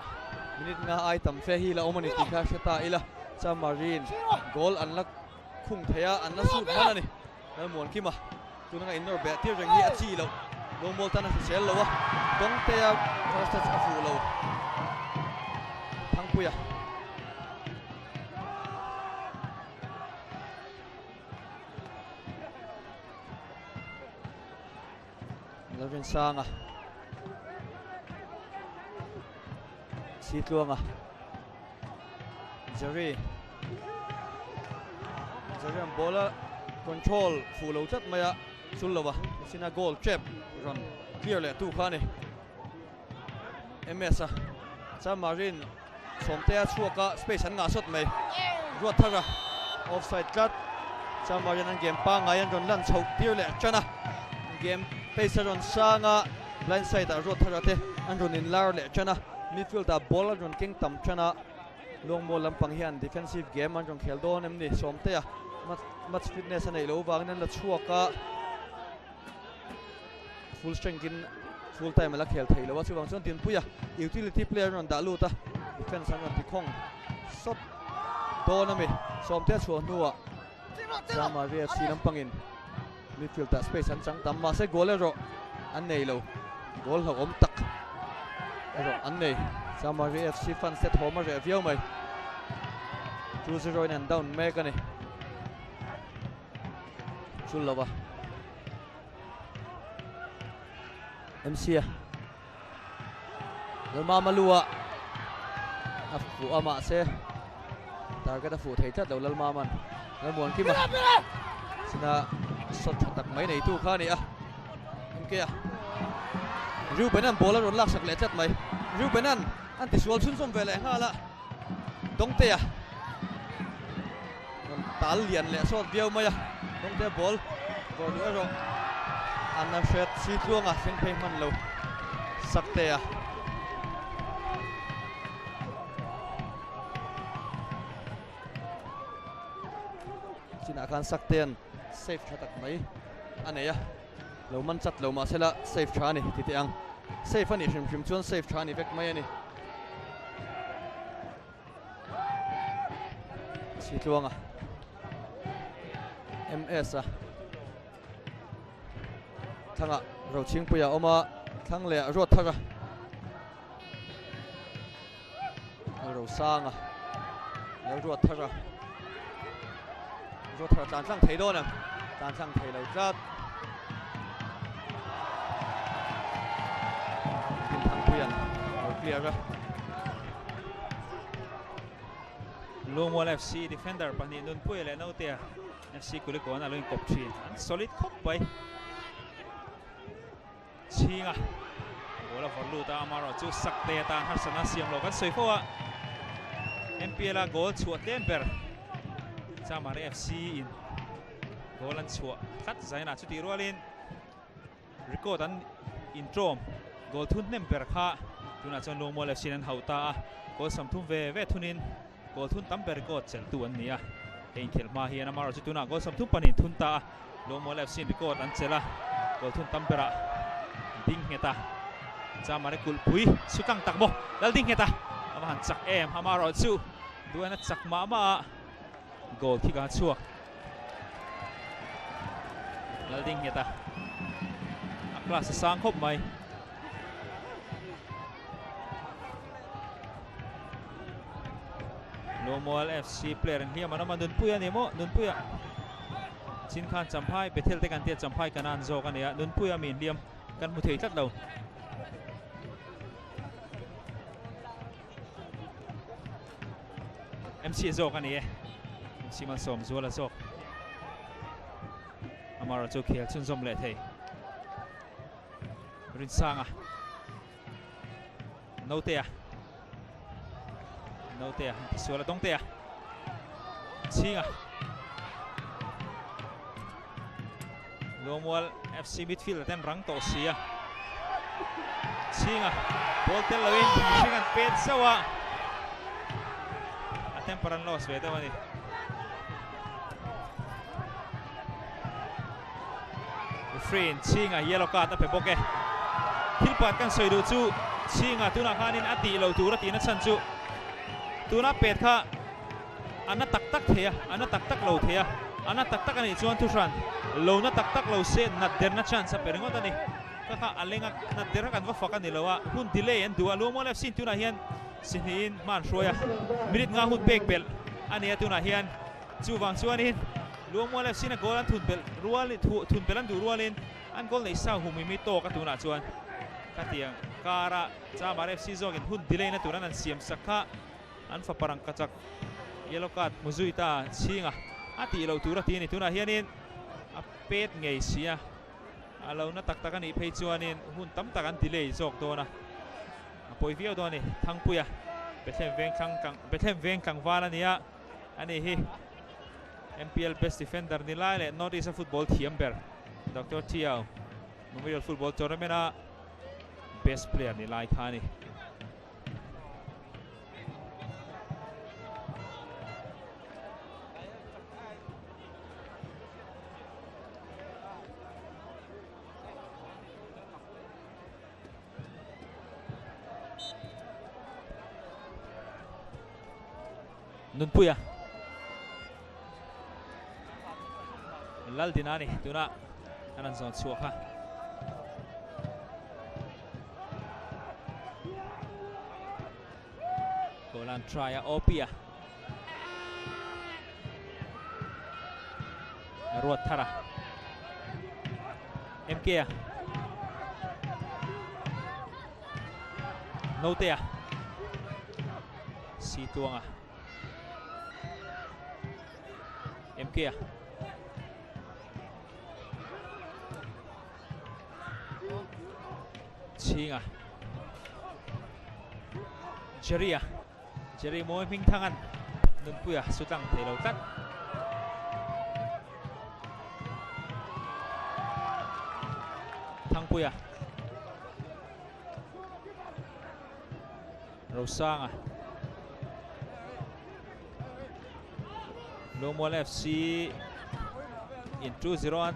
minute nga ai tam fe hi la awm a ni tih kha hre ta ila. Chamarin goal an la khung thei a, an la sut hman a ni. Lalmuankima tuna nga innawr beh tir reng hi a chi loh. Lawngmual tan a hrisel lo a, Dawngtea first touch a fuh lo. Thangpuia. Lalrinsanga Sitluanga Jerry Jerry an ball a control fuh lo tlat mai a chul lo a sina goal trap rawn clear leh tu kha a ni. MS a Chamarin Sawmtea chhuak a space an ngah sawt mai Ruat thar a offside tlat Chamarin an game pangngai an rawn lan chhoh tir leh tan a game pace a rawn sang a blind side ah Ruat thar a te an rawn in lar leh tan a midfield ah ball an rawn keng tam tan a Luangmual lampang hian defensive game an rawn khel dawn em ni Sawmtea match fitness a neih loh vangin an la chhuak a. Full strength in full time a la khel thei lo a, chuvang chuan Dinpuia utility player an rawn dah lut a, defense an rawn ti khawng sawt dawn a mi. Sawmte a chhuah hnuah Zama FC lampangin midfield ah space an chang tam mahse goal erawh an nei lo, goal hlauhawm tak erawh an nei. Zama FC fans te thawm a reh viau mai, 2-0 in an down mek a ni. Chul lo a. MC a Lalmama lu a a fuh a mahse target a fuh thei tlat lo Lalmaman Lalmuankima sina shot tha tak mai neitu kha a ni a MK a Reuben-a'n ball a rawn laksak leh tlat mai Reuben-a'n an tisual chhunzawm ve leh nghal a Dawngtea rawn tal lian leh sawt viau mai a, Dawngtea ball vawh luh erawh a na hret si tluang a, thleng phei hman lo Saktea. Chinah khan Saktea'n save tha tak mai a nei a, lo man chat lo mahsela save tha a ni ti teh ang. Save a nih hrim hrim chuan save tha a ni vek mai a ni. Sitluanga MS a thlangah Rochhingpuia a awm a, thlang leh ah Ruatthara Rosanga lo Ruatthara Ruatthara tlan tlang thei dawn em tlan tlang thei lo tlat Dinthangpuia'n lo clear a. Lungmual FC defender pahnih Nunpuia leh Notea FC Kulikawn a lo inkawp thin. An solid khawp mai. Chhinga ball a vawrh lut a, amaherawhchu Sakte atan harsatna siam lo kan sawi fo a. MPL a goal chhuah tlem ber Chamari FC in goal an chhuah tlat zainah chutih rualin Record an intrawm goal thun hnem ber kha tunah chuan Lungmual FC in an hauh ta a, goal 30 ve ve thunin goal thun tam ber record cheltu an ni a, hei inkhelh hma hian amaherawhchu tunah goal 32 thun ta a, Lungmual FC in record an chelh a, goal thun tam berah ding nghet a, Chamari kulhpui su tlang tak maw lal ding nghet a, a va han chak em amaherawhchu duaina chak mah mah a goal khi ka chhuak. Lalding nghet a a class a sang khawp mai. Lawmual FC player an hliam an awm a Nunpuia a ni maw Nunpuia chin khan Champhai Bethel te kan tia Champhai kanan zawk a ni a Nunpuia mi inhliam kan hmu thei tlat lo. MC zawk a ni e MC Malsawm Zuala zawk Amara chu khel chhunzawm leh thei Rinsanga Notea Notea Tisuala Dawngtea Chhinga Luangmual FC midfield ten rang tawh si a. Chhinga ball tel loin mihring an pet zauh a. A temper an loss ve deuh a ni. Referee in Chhinga yellow card a pe bawk e. Thil pakhat kan sawi duh chu Chhinga tunah khanin a tih loh tur a tihna chhan chu tuna pet kha A na tak tak thei a, a na tak tak lo thei a, a na tak tak a nih chuan thuhran lo na tak tak lo se nat derna chance a pe ringawt a ni. Ka kha a lenga nat der kha kan va fak a ni lo a, hun delay an duh a, Luangmual FC in tunah hian si hnihin hma an hruai a, minute nga hun pek belh a ni a tunah hian chuvang chuanin Luangmual FC in a goal an thun belh rual thun belh an duh rualin. An goal neih sa hum imi tawk a tunah chuan khatiang kara Chamar FC zawkin hun delay na tur an han siam sak kha an fapa rangkachak yellow card hmu zui ta chhinga a tih loh tur a ti a ni. Tunah hianin a pet ngei si a, a lo na tak tak a nih phei chuanin hun tam tak an delay zawk dawn a, a pawi viau dawn a ni. Thangpuia Bethlehem veng thlang tlang Bethlehem veng tlangval a ni a, ani hi MPL best defender ni lai leh North East a football thiam ber Doctor Thiau Memorial Football Tournament a best player ni lai kha a ni. Nunpuia Laldina ni tuna an an zawn chhuak a. Goal an try a OP a. Ruat thara. MK a. Note a. Si tuanga. MK a. Chhinga. Jerry a. Jerry mawi hming thangan Nunpuia su tlang thei lo tlat. Thangpuia. Rosanga. Lawngmual FC in 2-0 an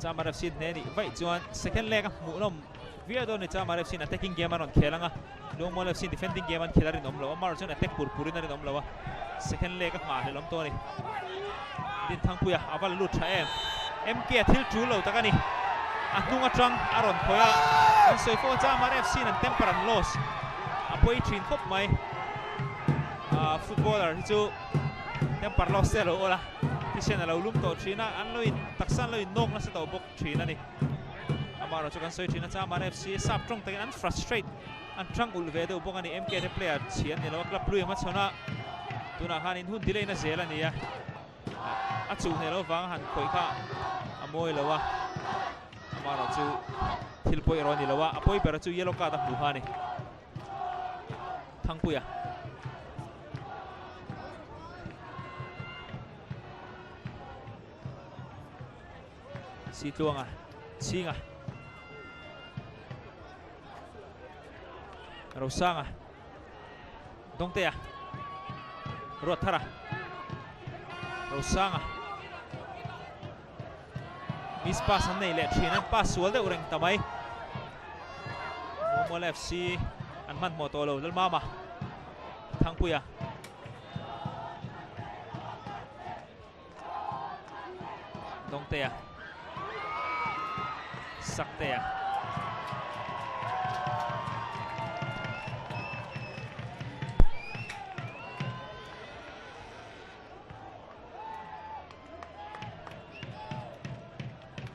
Chamar FC hne nih vaih chuan second leg a hmuh nawm viau dawn ni Chamar FC in attacking game a rawn khel ang a Lawngmual FC in defending game an khel a rinawm lo a Mar chuan attack pur purin a rinawm lo a second leg a nghah hlelawm tawh a ni Dinthangpuia a va la lut tha em MK a thil tul lo tak a ni a hnung atang a rawn khawih a an sawi fo a Chamar FC in an temper an loss a pawi thin khawp mai. Ah footballer hi chu temper loss te a lo awl a thisen a lo lum tawh thin a an lo in taksa an lo in nawk nasa tawh bawk thin a ni amaherawh chu kan sawi thin a Chamar FC sap tawng takin an frustrate an tang ulh ve deuh bawk a ni MK te player chhi an ni lo a club hlui a hmachhawn a tunah khan in hun delay na zel a ni a a chuh hneh loh vanga han khawih kha a mawi lo a amaherawh chu thil pawi erawh a ni lo a a pawi ber chu yellow card a hmuh kha a ni. Thangpuia. Sitluanga, Chhinga. Rosanga. Dongtea. Ruatthara. Rosanga. Miss pass an nei leh thin an pass sual deuh reng ta mai. Mual FC an hmanhmawh tawh lo Lalmama Thangpuia. Dawngtea Saktea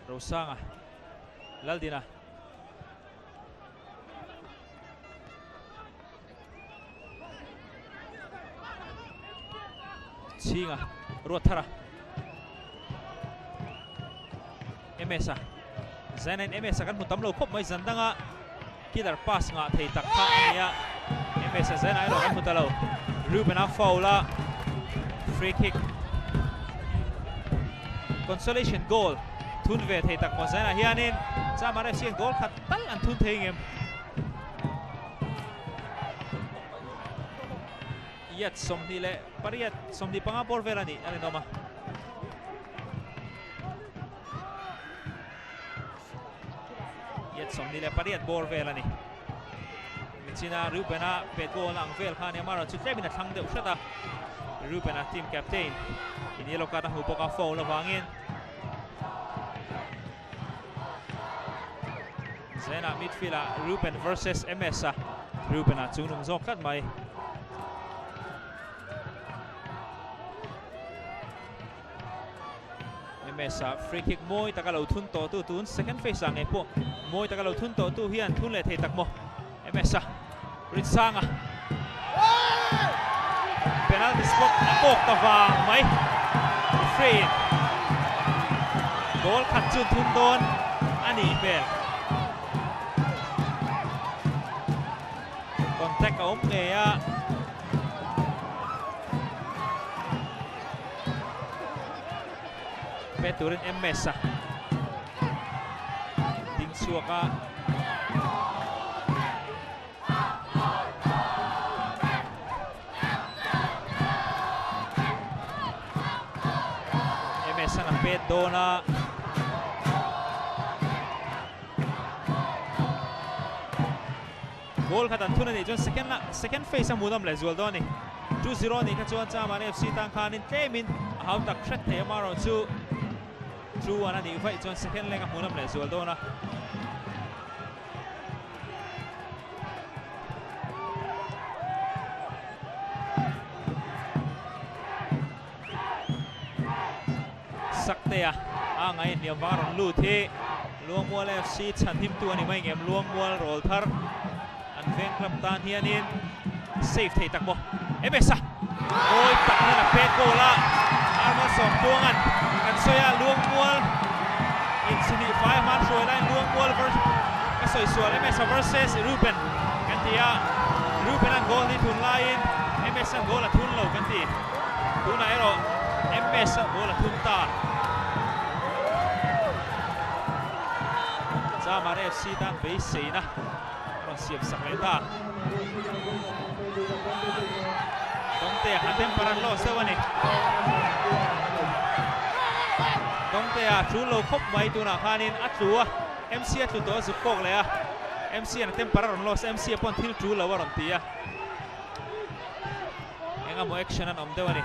Rosanga Laldina Chhinga Ruatthara MS a Zainain MS a kan hmu tam lo khawp mai zan danga killer pass ngah thei tak kha a ni a MS a Zaina erawh kan hmu ta lo Reuben a foul a free kick consolation goal thun ve thei tak maw Zaina hianin Chamar FC hian goal khat tal an thun thei ngem Yat 28 25 bawr vel a nih a rinawm a. Yat 28 bawr vel a ni. Michina Reuben-a pet goal ang vel kha a ni a, amaherawhchu tlemin a thlang deuh hret a. Reuben-a team captain in yellow card a hmu bawk a, foul avangin Zena midfield ah Reuben versus MS a, Reuben-a chungnung zawk tlat mai. MS-a free kick mawi taka lo thun tawh tu tun second phase ah ngei pawh mawi taka lo thun tawh tu hian thun leh thei tak maw MS-a Rinsanga penalty spot a kawk ta vang mai referee in goal khat chu thun dawn a nih hmel. Contact a awm ngei a. Pe turin MS a ding chhuak a. MS an a pet dawn a. Goal khat an thun a nih chuan second ah second phase a hmuhnawm leh zual dawn a ni. 2-0 a nih kha chuan Chamari FC tan khanin tlemin a hau tak hret thei amaherawh chu 2-1 a nih vaih chuan second leg a hmuhnawm leh zual dawn a. Saktea a ngaih hniam vang a rawn lut hi Luangmual FC chhan himtu a ni mai ngem Luangmual rawl thar an veng club tan hianin save thei tak maw MS-a mawi tak hian a pet goal a Arman Sawmtuanga'n kan sawi a Luangmual inchhihnih fai hman hruai laiin Luangmual ka sawi sual MS-a versus Reuben kan ti a Reuben-a'n goal ni thun laiin MS-a'n goal a thun lo kan ti. Tunah erawh MS a goal a thum ta. Chamar FC tan beiseina a rawn siam sak leh ta. Dawngtea a temper an loss deuh a ni. Dawngtea a tul lo khawp mai tunah khanin a tlu a, MC a tlu tawh a zuk kawk leh a. MC an a temper a rawn loss, MC a pawn thil tul lo a rawn ti a. Engemaw action an awm deuh a ni.